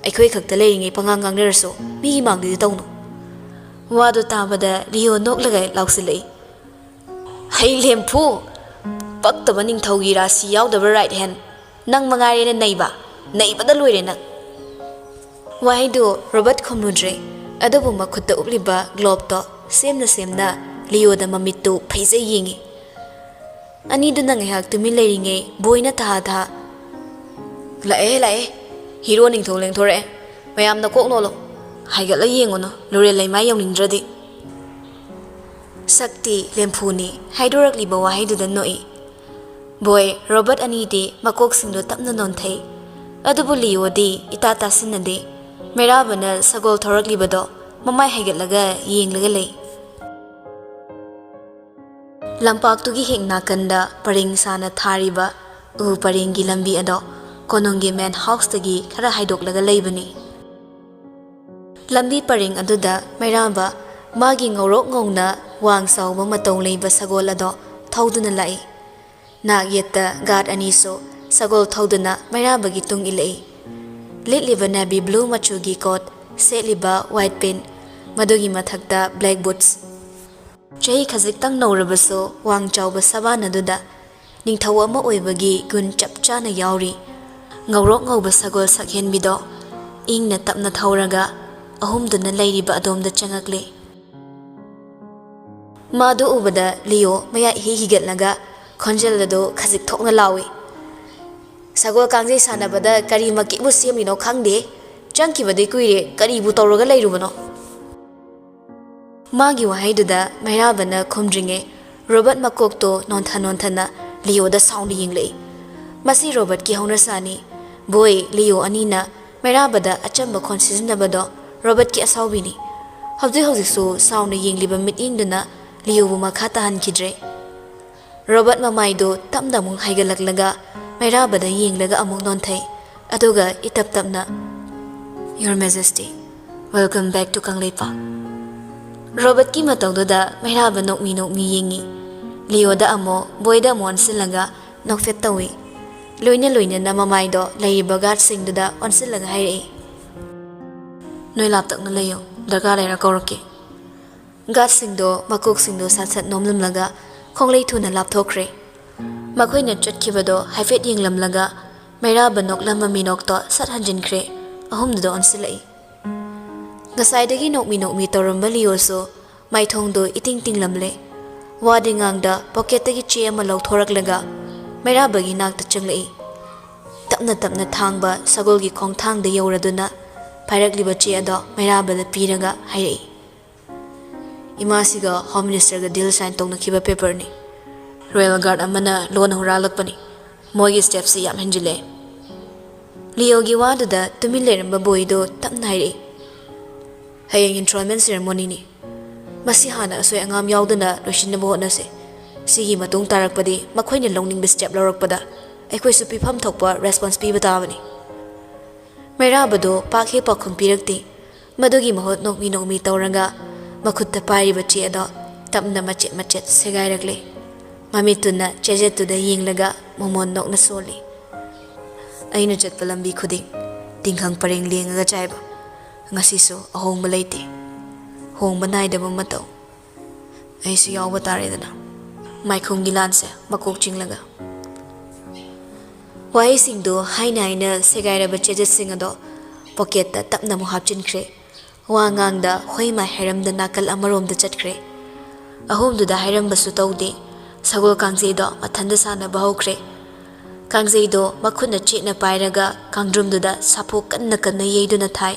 "ꯑꯩꯈꯣꯏ ꯈꯛꯇ ꯂꯩꯔꯤꯉꯩ ꯄꯉꯥꯡ ꯉꯥꯡꯅꯔꯁꯨ ꯃꯤꯒꯤ ꯃꯥꯡꯗꯗꯤ ꯇꯧꯅꯨ"꯫ ꯋꯥꯗꯨ ꯇꯥꯕꯗ ꯂꯤꯌꯣ ꯅꯣꯛꯂꯒ ꯂꯥꯎꯁꯤꯜꯂꯛꯏ, "ꯍꯩ ꯂꯦꯝꯐꯨ! ꯄꯛꯇꯕ ꯅꯤꯡꯊꯧꯒꯤ ꯔꯥꯁꯤ ꯌꯥꯎꯗꯕ ꯔꯥꯏꯠ ꯍꯦꯟ! ꯅꯪ ꯃꯉꯥꯏꯔꯦꯅꯦ ꯅꯩꯕ! ꯅꯩꯕꯗ ꯂꯣꯏꯔꯦ ꯅꯪ!" ꯋꯥꯍꯩꯗꯨ ꯔꯣꯕꯔꯠ ꯈꯨꯝꯂꯨꯗ꯭ꯔꯦ, ꯑꯗꯨꯕꯨ ꯃꯈꯨꯠꯇ ꯎꯞꯂꯤꯕ ꯒ꯭ꯂꯣꯕꯇꯣ ꯁꯦꯝꯅ ꯁꯦꯝꯅ ꯂꯤꯌꯣꯗ ꯃꯃꯤꯠꯇꯨ ꯐꯩꯖꯩ ꯌꯦꯡꯉꯤ꯫ ꯑꯅꯤꯗꯨꯅ ꯉꯥꯏꯍꯥꯛ ꯇꯨꯃꯤꯟ ꯂꯩꯔꯤꯉꯩ ꯕꯣꯏꯅ ꯊꯥ ꯊꯥ, "ꯂꯥꯛꯑꯦ, ꯂꯥꯛꯑꯦ, ꯍꯤꯔꯣ ꯅꯤꯡꯊꯧ ꯂꯦꯡꯊꯣꯔꯛꯑꯦ꯫ ꯃꯌꯥꯝꯅ ꯀꯣꯛ ꯅꯣꯜꯂꯣ, ꯍꯥꯏꯒꯠꯂ ꯌꯦꯡꯉꯨꯅꯨ, ꯂꯨꯔꯦꯜ ꯂꯩꯃꯥꯏ ꯌꯧꯅꯤꯡꯗ꯭ꯔꯗꯤ"꯫ ꯁꯛꯇꯤ ꯂꯦꯝꯐꯨꯅꯤ ꯍꯥꯏꯗꯣꯔꯛꯂꯤꯕ ꯋꯥꯍꯩꯗꯨꯗ ꯅꯣꯛꯏ꯫ ꯕꯣꯏ, ꯔꯣꯕꯔꯠ ꯑꯅꯤꯗꯤ ꯃꯀꯣꯛꯁꯤꯡꯗꯣ ꯇꯞꯅ ꯅꯣꯟꯊꯩ꯫ ꯑꯗꯨꯕꯨ ꯂꯤꯌꯣꯗꯤ ꯏꯇꯥ ꯇꯥꯁꯤꯟꯅꯗꯦ꯫ ꯃꯩꯔꯥꯕꯅ ꯁꯒꯣꯜ ꯊꯧꯔꯛꯂꯤꯕꯗꯣ ꯃꯃꯥꯏ ꯍꯥꯏꯒꯠꯂꯒ ꯌꯦꯡꯂꯒ ꯂꯩ꯫ ꯂꯝꯄꯥꯛꯇꯨꯒꯤ ꯍꯦꯛ ꯅꯥꯀꯟꯗ ꯄꯔꯦꯡ ꯁꯥꯅ ꯊꯥꯔꯤꯕ ꯎ ꯄꯔꯦꯡꯒꯤ ꯂꯝꯕꯤ ꯑꯗꯣ ꯀꯣꯅꯨꯡꯒꯤ ꯃꯦꯟ ꯍꯥꯎꯁꯇꯒꯤ ꯈꯔ ꯍꯥꯏꯗꯣꯛꯂꯒ ꯂꯩꯕꯅꯤ꯫ ꯂꯝꯕꯤ ꯄꯔꯦꯡ ꯑꯗꯨꯗ ꯃꯩꯔꯥꯕ ꯃꯥꯒꯤ ꯉꯧꯔꯣꯛ ꯉꯧꯅ ꯋꯥꯡ ꯆꯥꯎꯕ ꯃꯇꯧ ꯂꯩꯕ ꯁꯒꯣꯜ ꯑꯗꯣ ꯊꯧꯗꯨꯅ ꯂꯥꯛꯏ꯫ ꯅꯥꯛ ꯌꯦꯠꯇ ꯒꯥꯔꯗ ꯑꯅꯤꯁꯨ ꯁꯒꯣꯜ ꯊꯧꯗꯨꯅ ꯃꯩꯔꯥꯕꯒꯤ ꯇꯨꯡ ꯏꯜꯂꯛꯏ꯫ ꯂꯤꯠꯂꯤꯕ ꯅꯦꯚꯤ ꯕ꯭ꯂꯨ ꯃꯆꯨꯒꯤ ꯀꯣꯠ, ꯁꯦꯠꯂꯤꯕ ꯋꯥꯏꯠ ꯄꯦꯟ, ꯃꯗꯨꯒꯤ ꯃꯊꯛꯇ ꯕ꯭ꯂꯦꯛ ꯕꯨꯠꯁ꯫ ꯆꯍꯤ ꯈꯖꯤꯛꯇꯪ ꯅꯧꯔꯕꯁꯨ ꯋꯥꯡ ꯆꯥꯎꯕ ꯁꯕꯥꯟ ꯑꯗꯨꯗ ꯅꯤꯡꯊꯧ ꯑꯃ ꯑꯣꯏꯕꯒꯤ ꯒꯨꯟ ꯆꯞ ꯆꯥꯅ ꯌꯥꯎꯔꯤ꯫ ꯉꯧꯔꯣꯛ ꯉꯧꯕ ꯁꯒꯣꯜ ꯁꯛꯍꯦꯟꯕꯤꯗꯣ ꯏꯪꯅ ꯇꯞꯅ ꯊꯧꯔꯒ ꯑꯍꯨꯝꯗꯨꯅ ꯂꯩꯔꯤꯕ ꯑꯗꯣꯝꯗ ꯆꯪꯉꯛꯂꯦ꯫ ꯃꯥꯗꯨ ꯎꯕꯗ ꯂꯤꯌꯣ ꯃꯌꯥ ꯏꯍꯤ ꯍꯤꯒꯠꯂꯒ ꯈꯣꯟꯖꯦꯜ ꯑꯗꯨ ꯈꯖꯤꯛ ꯊꯣꯛꯅ ꯂꯥꯎꯏ, "ꯁꯒꯣꯜ ꯀꯥꯡꯖꯩ ꯁꯥꯟꯅꯕꯗ ꯀꯔꯤ ꯃꯀꯤꯕꯨ ꯁꯦꯝꯂꯤꯅꯣ ꯈꯪꯗꯦ꯫ ꯆꯪꯈꯤꯕꯗꯤ ꯀꯨꯏꯔꯦ, ꯀꯔꯤꯕꯨ ꯇꯧꯔꯒ ꯂꯩꯔꯨꯕꯅꯣ?" ꯃꯥꯒꯤ ꯋꯥꯍꯩꯗꯨꯗ ꯃꯩꯔꯥꯕꯅ ꯈꯨꯝꯗ꯭ꯔꯤꯉꯩ ꯔꯣꯕꯔꯠ ꯃꯀꯣꯛꯇꯣ ꯅꯣꯟꯊ ꯅꯣꯟꯊꯅ ꯂꯤꯑꯣꯗ ꯁꯥꯎꯅ ꯌꯦꯡꯂꯛꯏ꯫ ꯃꯁꯤ ꯔꯣꯕꯔꯠꯀꯤ ꯍꯧꯅꯁꯥꯅꯤ꯫ ꯕꯣꯏ, ꯂꯤꯑꯣ ꯑꯅꯤꯅ ꯃꯩꯔꯥꯕꯗ ꯑꯆꯝꯕ ꯈꯣꯟ ꯁꯤꯖꯤꯟꯅꯕꯗꯣ ꯔꯣꯕꯔꯠꯀꯤ ꯑꯁꯥꯎꯕꯤꯅꯤ꯫ ꯍꯧꯖꯤꯛ ꯍꯧꯖꯤꯛꯁꯨ ꯁꯥꯎꯅ ꯌꯦꯡꯂꯤꯕ ꯃꯤꯠꯌꯦꯡꯗꯨꯅ ꯂꯤꯑꯣꯕꯨ ꯃꯈꯥ ꯇꯥꯍꯟꯈꯤꯗ꯭ꯔꯦ꯫ ꯔꯣꯕꯔꯠ ꯃꯃꯥꯏꯗꯨ ꯇꯞꯅ ꯑꯃꯨꯛ ꯍꯥꯏꯒꯠꯂꯛꯂꯒ ꯃꯩꯔꯥꯕꯗ ꯌꯦꯡꯂꯒ ꯑꯃꯨꯛ ꯅꯣꯟꯊꯩ꯫ ꯑꯗꯨꯒ ꯏꯇꯞ ꯇꯞꯅ, "Your Majesty, welcome back to Kangleipak." ꯔꯣꯕꯔꯠꯀꯤ ꯃꯇꯧꯗꯨꯗ ꯃꯩꯔꯥꯕ ꯅꯣꯛꯃꯤ ꯅꯣꯛꯃꯤ ꯌꯦꯡꯉꯤ꯫ ꯂꯤꯑꯣꯗ ꯑꯃꯨꯛ, ꯕꯣꯏꯗ ꯑꯃꯨꯛ ꯑꯣꯟꯁꯤꯜꯂꯒ ꯅꯣꯛꯐꯦꯠ ꯇꯧꯏ꯫ ꯂꯣꯏꯅ ꯂꯣꯏꯅꯅ ꯃꯃꯥꯏꯗꯣ ꯂꯩꯔꯤꯕ ꯒꯥꯔꯗꯁꯤꯡꯗꯨꯗ ꯑꯣꯟꯁꯤꯜꯂꯒ ꯍꯥꯏꯔꯛꯏ, "ꯅꯣꯏ ꯂꯥꯞꯇꯛꯅ ꯂꯩꯌꯨ, ꯗꯔꯀꯥꯔ ꯂꯩꯔ ꯀꯧꯔꯛꯀꯦ꯫" ꯒꯥꯔꯗꯁꯤꯡꯗꯣ ꯃꯀꯣꯛꯁꯤꯡꯗꯣ ꯁꯠ ꯁꯠ ꯅꯣꯝꯂꯝꯂꯒ ꯈꯣꯡꯂꯩ ꯊꯨꯅ ꯂꯥꯞꯊꯣꯛꯈ꯭ꯔꯦ꯫ ꯃꯈꯣꯏꯅ ꯆꯠꯈꯤꯕꯗꯣ ꯍꯥꯏꯐꯦꯠ ꯌꯦꯡꯂꯝꯂꯒ ꯃꯩꯔꯥꯕ ꯅꯣꯛꯂꯝꯕ ꯃꯤꯅꯣꯛꯇꯣ ꯁꯠ ꯍꯟꯖꯤꯟꯈ꯭ꯔꯦ꯫ ꯑꯍꯨꯝꯗꯨꯗ ꯑꯣꯟꯁꯤꯜꯂꯛꯏ꯫ ꯉꯁꯥꯏꯗꯒꯤ ꯅꯣꯛꯃꯤ ꯅꯣꯛꯃꯤ ꯇꯧꯔꯝꯕ ꯂꯤꯑꯣꯁꯨ ꯃꯥꯏꯊꯣꯡꯗꯣ ꯏꯇꯤꯡ ꯇꯤꯡꯂꯝꯂꯦ꯫ ꯋꯥꯗꯤ ꯉꯥꯡꯗ ꯄꯣꯀꯦꯠꯇꯒꯤ ꯆꯦ ꯑꯃ ꯂꯧꯊꯣꯔꯛꯂꯒ ꯃꯩꯔꯥꯕꯒꯤ ꯅꯥꯛꯇ ꯆꯪꯂꯛꯏ꯫ ꯇꯞꯅ ꯇꯞꯅ ꯊꯥꯡꯕ ꯁꯒꯣꯜꯒꯤ ꯈꯣꯡꯊꯥꯡꯗ ꯌꯧꯔꯗꯨꯅ ꯄꯥꯏꯔꯛꯂꯤꯕ ꯆꯦ ꯑꯗꯣ ꯃꯩꯔꯥꯕꯗ ꯄꯤꯔꯒ ꯍꯥꯏꯔꯛꯏ, "ꯏꯃꯥꯁꯤꯒ ꯍꯣꯝ ꯃꯤꯅꯤꯁꯇꯔꯒ ꯗꯤꯜ ꯁꯥꯏꯟ ꯇꯧꯅꯈꯤꯕ ꯄꯦꯄꯔꯅꯤ꯫ ꯔꯣꯌꯦꯜ ꯒꯥꯔꯗ ꯑꯃꯅ ꯂꯣꯟꯅ ꯍꯨꯔꯥꯜꯂꯛꯄꯅꯤ꯫ ꯃꯣꯏꯒꯤ ꯁ꯭ꯇꯦꯞꯁꯤ ꯌꯥꯝ ꯍꯦꯟꯖꯤꯜꯂꯦ꯫" ꯂꯤꯑꯣꯒꯤ ꯋꯥꯗꯨꯗ ꯇꯨꯃꯤꯟ ꯂꯩꯔꯝꯕ ꯕꯣꯏꯗꯣ ꯇꯞꯅ ꯍꯥꯏꯔꯛꯏ, "ꯍꯌꯦꯡ ꯏꯟꯊ꯭ꯔꯣꯜꯃꯦꯟ ꯁꯦꯔꯦꯃꯣꯅꯤꯅꯤ꯫ ꯃꯁꯤ ꯍꯥꯟꯅ ꯑꯁꯣꯏ ꯑꯉꯥꯝ ꯌꯥꯎꯗꯅ ꯂꯣꯏꯁꯤꯟꯅꯕ ꯍꯣꯠꯅꯁꯦ꯫ ꯁꯤꯒꯤ ꯃꯇꯨꯡ ꯇꯥꯔꯛꯄꯗꯤ ꯃꯈꯣꯏꯅ ꯂꯧꯅꯤꯡꯕ ꯁ꯭ꯇꯦꯞ ꯂꯧꯔꯛꯄꯗ ꯑꯩꯈꯣꯏꯁꯨ ꯄꯤꯐꯝ ꯊꯣꯛꯄ ꯔꯦꯁꯄꯣꯟꯁ ꯄꯤꯕ ꯇꯥꯕꯅꯤ꯫" ꯃꯩꯔꯥꯕꯗꯣ ꯄꯥꯛ ꯍꯦꯛ ꯄꯥꯎꯈꯨꯝ ꯄꯤꯔꯛꯇꯦ꯫ ꯃꯗꯨꯒꯤ ꯃꯍꯨꯠ ꯅꯣꯛꯃꯤ ꯅꯣꯛꯃꯤ ꯇꯧꯔꯒ ꯃꯈꯨꯠꯇ ꯄꯥꯏꯔꯤꯕ ꯆꯦ ꯑꯗꯣ ꯇꯞꯅ ꯃꯆꯦꯠ ꯃꯆꯦꯠ ꯁꯦꯒꯥꯏꯔꯛꯂꯦ꯫ ꯃꯃꯤꯠꯇꯨꯅ ꯆꯦꯖꯦꯠꯇꯨꯗ ꯌꯦꯡꯂꯒ ꯃꯃꯣꯟ ꯅꯣꯛꯅ ꯁꯣꯜꯂꯤ꯫ "ꯑꯩꯅ ꯆꯠꯄ ꯂꯝꯕꯤ ꯈꯨꯗꯤꯡ ꯇꯤꯡꯈꯪ ꯄꯔꯦꯡ ꯂꯦꯡꯉꯒ ꯆꯥꯏꯕ꯫ ꯉꯁꯤꯁꯨ ꯑꯍꯣꯡꯕ ꯂꯩꯇꯦ꯫ ꯍꯣꯡꯕ ꯅꯥꯏꯗꯕ ꯃꯇꯧ꯫ ꯑꯩꯁꯨ ꯌꯥꯎꯕ ꯇꯥꯔꯦꯗꯅ, ꯃꯥꯏꯈꯨꯝꯒꯤ ꯂꯥꯟꯁꯦ ꯃꯀꯣꯛ ꯆꯤꯡꯂꯒ꯫" ꯋꯥꯍꯩꯁꯤꯡꯗꯨ ꯍꯥꯏꯅ ꯍꯥꯏꯅ ꯁꯦꯒꯥꯏꯔꯕ ꯆꯦꯖꯦꯠꯁꯤꯡ ꯑꯗꯣ ꯄꯣꯀꯦꯠꯇ ꯇꯞꯅ ꯑꯃꯨꯛ ꯍꯥꯞꯆꯤꯟꯈ꯭ꯔꯦ꯫ ꯋꯥ ꯉꯥꯡꯗ ꯍꯣꯏ ꯃꯥꯏ ꯍꯥꯏꯔꯝꯗ ꯅꯥꯀꯜ ꯑꯃꯔꯣꯝꯗ ꯆꯠꯈ꯭ꯔꯦ꯫ ꯑꯍꯨꯝꯗꯨꯗ ꯍꯥꯏꯔꯝꯕꯁꯨ ꯇꯧꯗꯦ꯫ ꯁꯒꯣꯜ ꯀꯥꯡꯖꯩꯗꯣ ꯃꯊꯟꯗ ꯁꯥꯟꯅꯕ ꯍꯧꯈ꯭ꯔꯦ꯫ ꯀꯥꯡꯖꯩꯗꯣ ꯃꯈꯨꯠꯅ ꯆꯦꯠꯅ ꯄꯥꯏꯔꯒ ꯀꯥꯡꯗ꯭ꯔꯨꯝꯗꯨꯗ ꯁꯥꯐꯨ ꯀꯟꯅ ꯀꯟꯅ ꯌꯩꯗꯨꯅ ꯊꯥꯏ꯫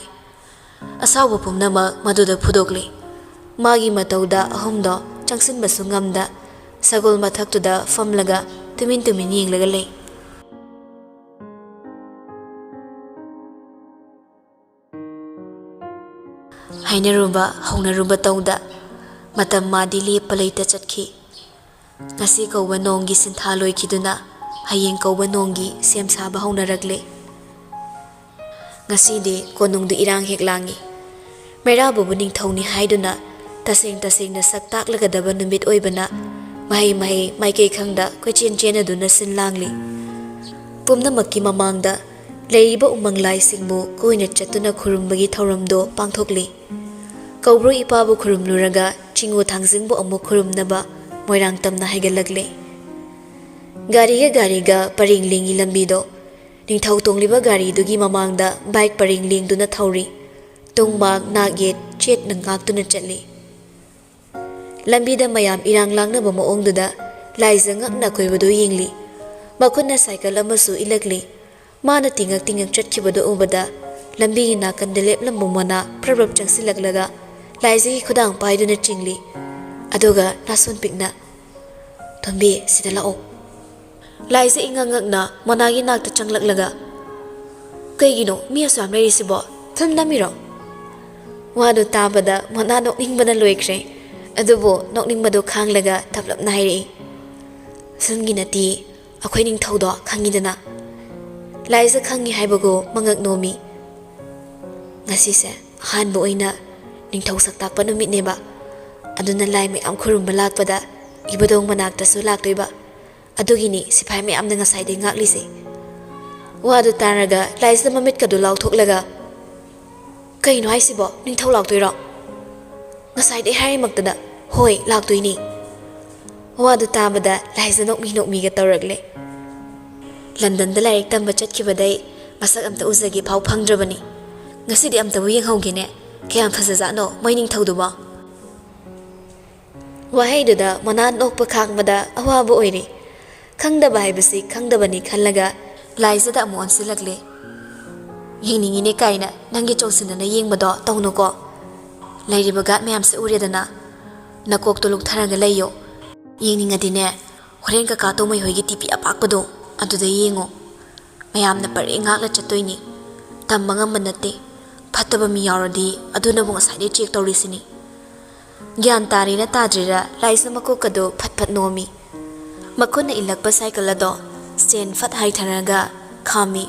ꯑꯁꯥꯎꯕ ꯄꯨꯝꯅꯃꯛ ꯃꯗꯨꯗ ꯐꯨꯗꯣꯛꯂꯤ꯫ ꯃꯥꯒꯤ ꯃꯇꯧꯗ ꯑꯍꯨꯝꯗꯣ ꯆꯪꯁꯤꯟꯕꯁꯨ ꯉꯝꯗ ꯁꯒꯣꯜ ꯃꯊꯛꯇꯨꯗ ꯐꯝꯂꯒ ꯇꯨꯃꯤꯟ ꯇꯨꯃꯤꯟ ꯌꯦꯡꯂꯒ ꯂꯩ꯫ ꯍꯥꯏꯅꯔꯨꯕ ꯍꯧꯅꯔꯨꯕ ꯇꯧꯗ ꯃꯇꯝ ꯃꯥꯗꯤ ꯂꯦꯞꯄ ꯂꯩꯇ ꯆꯠꯈꯤ꯫ ꯉꯁꯤ ꯀꯧꯕ ꯅꯣꯡꯒꯤ ꯁꯤꯟꯊꯥ ꯂꯣꯏꯈꯤꯗꯨꯅ ꯍꯌꯦꯡ ꯀꯧꯕ ꯅꯣꯡꯒꯤ ꯁꯦꯝ ꯁꯥꯕ ꯍꯧꯅꯔꯛꯂꯦ꯫ ꯉꯁꯤꯗꯤ ꯀꯣꯅꯨꯡꯗꯨ ꯏꯔꯥꯡ ꯍꯦꯛ ꯂꯥꯡꯏ꯫ ꯃꯩꯔꯥꯕꯨꯕꯨ ꯅꯤꯡꯊꯧꯅꯤ ꯍꯥꯏꯗꯨꯅ ꯇꯁꯦꯡ ꯇꯁꯦꯡꯅ ꯁꯛ ꯇꯥꯛꯂꯒꯗꯕ ꯅꯨꯃꯤꯠ ꯑꯣꯏꯕꯅ ꯃꯍꯩ ꯃꯍꯩ ꯃꯥꯏꯀꯩ ꯈꯪꯗ ꯀꯣꯏꯆꯦꯟ ꯆꯦꯟꯅꯗꯨꯅ ꯁꯤꯟ ꯂꯥꯡꯂꯤ꯫ ꯄꯨꯝꯅꯃꯛꯀꯤ ꯃꯃꯥꯡꯗ ꯂꯩꯔꯤꯕ ꯎꯃꯪ ꯂꯥꯏꯁꯤꯡꯕꯨ ꯀꯣꯏꯅ ꯆꯠꯇꯨꯅ ꯈꯨꯔꯨꯝꯕꯒꯤ ꯊꯧꯔꯝꯗꯣ ꯄꯥꯡꯊꯣꯛꯂꯤ꯫ ꯀꯧꯕ꯭ꯔꯨ ꯏꯄꯥꯕꯨ ꯈꯨꯔꯨꯝꯂꯨꯔꯒ ꯆꯤꯡꯉꯨ ꯊꯥꯡꯖꯤꯡꯕꯨ ꯑꯃꯨꯛ ꯈꯨꯔꯨꯝꯅꯕ ꯃꯣꯏꯔꯥꯡ ꯇꯝꯅ ꯍꯥꯏꯒꯠꯂꯛꯂꯦ꯫ ꯒꯥꯔꯤꯒ ꯒꯥꯔꯤꯒ ꯄꯔꯦꯡ ꯂꯦꯡꯉꯤ ꯂꯝꯕꯤꯗꯣ꯫ ꯅꯤꯡꯊꯧ ꯇꯣꯡꯂꯤꯕ ꯒꯥꯔꯤꯗꯨꯒꯤ ꯃꯃꯥꯡꯗ ꯕꯥꯏꯛ ꯄꯔꯦꯡ ꯂꯦꯡꯗꯨꯅ ꯊꯧꯔꯤ꯫ ꯇꯨꯡ ꯃꯥꯡ ꯅꯥꯛ ꯌꯦꯠ ꯆꯦꯠꯅ ꯉꯥꯛꯇꯨꯅ ꯆꯠꯂꯤ꯫ ꯂꯝꯕꯤꯗ ꯃꯌꯥꯝ ꯏꯔꯥꯡ ꯂꯥꯡꯅꯕ ꯃꯑꯣꯡꯗꯨꯗ ꯂꯥꯏꯖ ꯉꯛꯅ ꯑꯀꯣꯏꯕꯗꯨ ꯌꯦꯡꯂꯤ꯫ ꯃꯈꯨꯠꯅ ꯁꯥꯏꯀꯜ ꯑꯃꯁꯨ ꯏꯜꯂꯛꯂꯤ꯫ ꯃꯥꯅ ꯇꯤꯡꯉꯛ ꯇꯤꯡꯉꯛ ꯆꯠꯈꯤꯕꯗꯨ ꯎꯕꯗ ꯂꯝꯕꯤꯒꯤ ꯅꯥꯀꯟꯗ ꯂꯦꯞꯂꯝꯕ ꯃꯣꯅꯥ ꯄ꯭ꯔꯞ ꯄ꯭ꯔꯞ ꯆꯪꯁꯤꯜꯂꯛꯂꯒ ꯂꯥꯏꯖꯒꯤ ꯈꯨꯗꯥꯡ ꯄꯥꯏꯗꯨꯅ ꯆꯤꯡꯂꯤ꯫ ꯑꯗꯨꯒ ꯅꯥꯁꯣꯟ ꯄꯤꯛꯅ, "ꯇꯣꯝꯕꯤ, ꯁꯤꯗ ꯂꯥꯛꯑꯣ꯫" ꯂꯥꯏꯖ ꯏꯉꯛ ꯉꯛꯅ ꯃꯣꯅꯥꯒꯤ ꯅꯥꯛꯇ ꯆꯪꯂꯛꯂꯒ, "ꯀꯩꯒꯤꯅꯣ ꯃꯤ ꯑꯁꯨꯛ ꯌꯥꯝ ꯂꯩꯔꯤꯁꯤꯕꯣ? ꯐꯤꯂꯝ ꯅꯝꯃꯤꯔꯣ?" ꯋꯥꯗꯨ ꯇꯥꯕꯗ ꯃꯣꯅꯥ ꯅꯣꯛꯅꯤꯡꯕꯅ ꯂꯣꯏꯈ꯭ꯔꯦ꯫ ꯑꯗꯨꯕꯨ ꯅꯣꯛꯅꯤꯡꯕꯗꯨ ꯈꯥꯡꯂꯒ ꯇꯞꯂꯞꯅ ꯍꯥꯏꯔꯛꯏ, "ꯐꯤꯂꯝꯒꯤ ꯅꯠꯇꯦ, ꯑꯩꯈꯣꯏ ꯅꯤꯡꯊꯧꯗꯣ ꯈꯪꯉꯤꯗꯅ?" ꯂꯥꯏꯖ ꯈꯪꯉꯤ ꯍꯥꯏꯕꯒꯨ ꯃꯉꯛ ꯅꯣꯝꯃꯤ꯫ "ꯉꯁꯤꯁꯦ ꯑꯍꯥꯟꯕ ꯑꯣꯏꯅ ꯅꯤꯡꯊꯧ ꯁꯛꯇꯥꯛꯄ ꯅꯨꯃꯤꯠꯅꯦꯕ꯫ ꯑꯗꯨꯅ ꯂꯥꯏ ꯃꯌꯥꯝ ꯈꯨꯔꯨꯝꯕ ꯂꯥꯛꯄꯗ ꯏꯕꯨꯙꯧ ꯃꯅꯥꯛꯇꯁꯨ ꯂꯥꯛꯇꯣꯏꯕ꯫ ꯑꯗꯨꯒꯤꯅꯤ ꯁꯤꯐꯥꯏ ꯃꯌꯥꯝꯅ ꯉꯁꯥꯏꯗꯩ ꯉꯥꯛꯂꯤꯁꯦ꯫" ꯋꯥꯗꯨ ꯇꯥꯔꯒ ꯂꯥꯏꯖꯅ ꯃꯃꯤꯠꯀꯗꯨ ꯂꯥꯎꯊꯣꯛꯂꯒ, "ꯀꯩꯅꯣ ꯍꯥꯏꯁꯤꯕꯣ? ꯅꯤꯡꯊꯧ ꯂꯥꯛꯇꯣꯏꯔꯣ? ꯉꯁꯥꯏꯗꯩ ꯍꯥꯏꯔꯤꯃꯛꯇꯗ, ꯍꯣꯏ, ꯂꯥꯛꯇꯣꯏꯅꯤ꯫" ꯋꯥꯗꯨ ꯇꯥꯕꯗ ꯂꯥꯏꯖ ꯅꯣꯛꯃꯤ ꯅꯣꯛꯃꯤꯒ ꯇꯧꯔꯛꯂꯦ꯫ "ꯂꯟꯗꯟꯗ ꯂꯥꯏꯔꯤꯛ ꯇꯝꯕ ꯆꯠꯈꯤꯕꯗꯩ ꯃꯁꯛ ꯑꯝꯇ ꯎꯖꯒꯦ ꯐꯥꯎ ꯐꯪꯗ꯭ꯔꯕꯅꯤ꯫ ꯉꯁꯤꯗꯤ ꯑꯝꯇꯕꯨ ꯌꯦꯡꯍꯧꯒꯦꯅꯦ꯫ ꯀꯌꯥꯝ ꯐꯖꯖꯥꯠꯅꯣ ꯃꯣꯏ ꯅꯤꯡꯊꯧꯗꯨꯕꯣ?" ꯋꯥꯍꯩꯗꯨꯗ ꯃꯣꯅꯥ ꯅꯣꯛꯄ ꯈꯥꯡꯕꯗ ꯑꯋꯥꯕ ꯑꯣꯏꯔꯦ꯫ ꯈꯪꯗꯕ ꯍꯥꯏꯕꯁꯤ ꯈꯪꯗꯕꯅꯤ ꯈꯜꯂꯒ ꯂꯥꯏꯖꯗ ꯑꯃꯨꯛ ꯑꯣꯟꯁꯤꯜꯂꯛꯂꯦ꯫ "ꯌꯦꯡꯅꯤꯡꯉꯤꯅꯦ ꯀꯥꯏꯅ ꯅꯪꯒꯤ ꯆꯣꯡꯁꯤꯟꯅꯅ ꯌꯦꯡꯕꯗꯣ ꯇꯧꯅꯨꯀꯣ꯫ ꯂꯩꯔꯤꯕ ꯒꯥꯔꯗ ꯃꯌꯥꯝꯁꯦ ꯎꯔꯦꯗꯅ, ꯅꯀꯣꯛꯇꯣ ꯂꯨꯛꯊꯔꯒ ꯂꯩꯌꯣ꯫ ꯌꯦꯡꯅꯤꯡꯉꯗꯤꯅꯦ, ꯍꯣꯔꯦꯟ ꯀꯀꯥ ꯇꯣꯃꯩ ꯍꯣꯏꯒꯤ ꯇꯤꯚꯤ ꯑꯄꯥꯛꯄꯗꯣ ꯑꯗꯨꯗ ꯌꯦꯡꯉꯣ꯫ ꯃꯌꯥꯝꯅ ꯄꯔꯦꯡ ꯉꯥꯛꯅ ꯆꯠꯇꯣꯏꯅꯤ꯫ ꯇꯝꯕ ꯉꯝꯕ ꯅꯠꯇꯦ꯫ ꯐꯠꯇꯕ ꯃꯤ ꯌꯥꯎꯔꯗꯤ ꯑꯗꯨꯅꯕꯨ ꯉꯁꯥꯏꯗꯩ ꯆꯦꯛ ꯇꯧꯔꯤꯁꯤꯅꯤ꯫ ꯒ꯭ꯌꯥꯟ ꯇꯥꯔꯤꯔ ꯇꯥꯗ꯭ꯔꯤꯔ ꯂꯥꯏꯖ ꯃꯀꯣꯛꯀꯗꯣ ꯐꯠ ꯐꯠ ꯅꯣꯝꯃꯤ꯫ ꯃꯈꯨꯠꯅ ꯏꯜꯂꯛꯄ ꯁꯥꯏꯀꯜ ꯑꯗꯣ ꯁ꯭ꯇꯦꯟ ꯐꯠ ꯍꯥꯏꯊꯔꯒ ꯈꯥꯝꯃꯤ꯫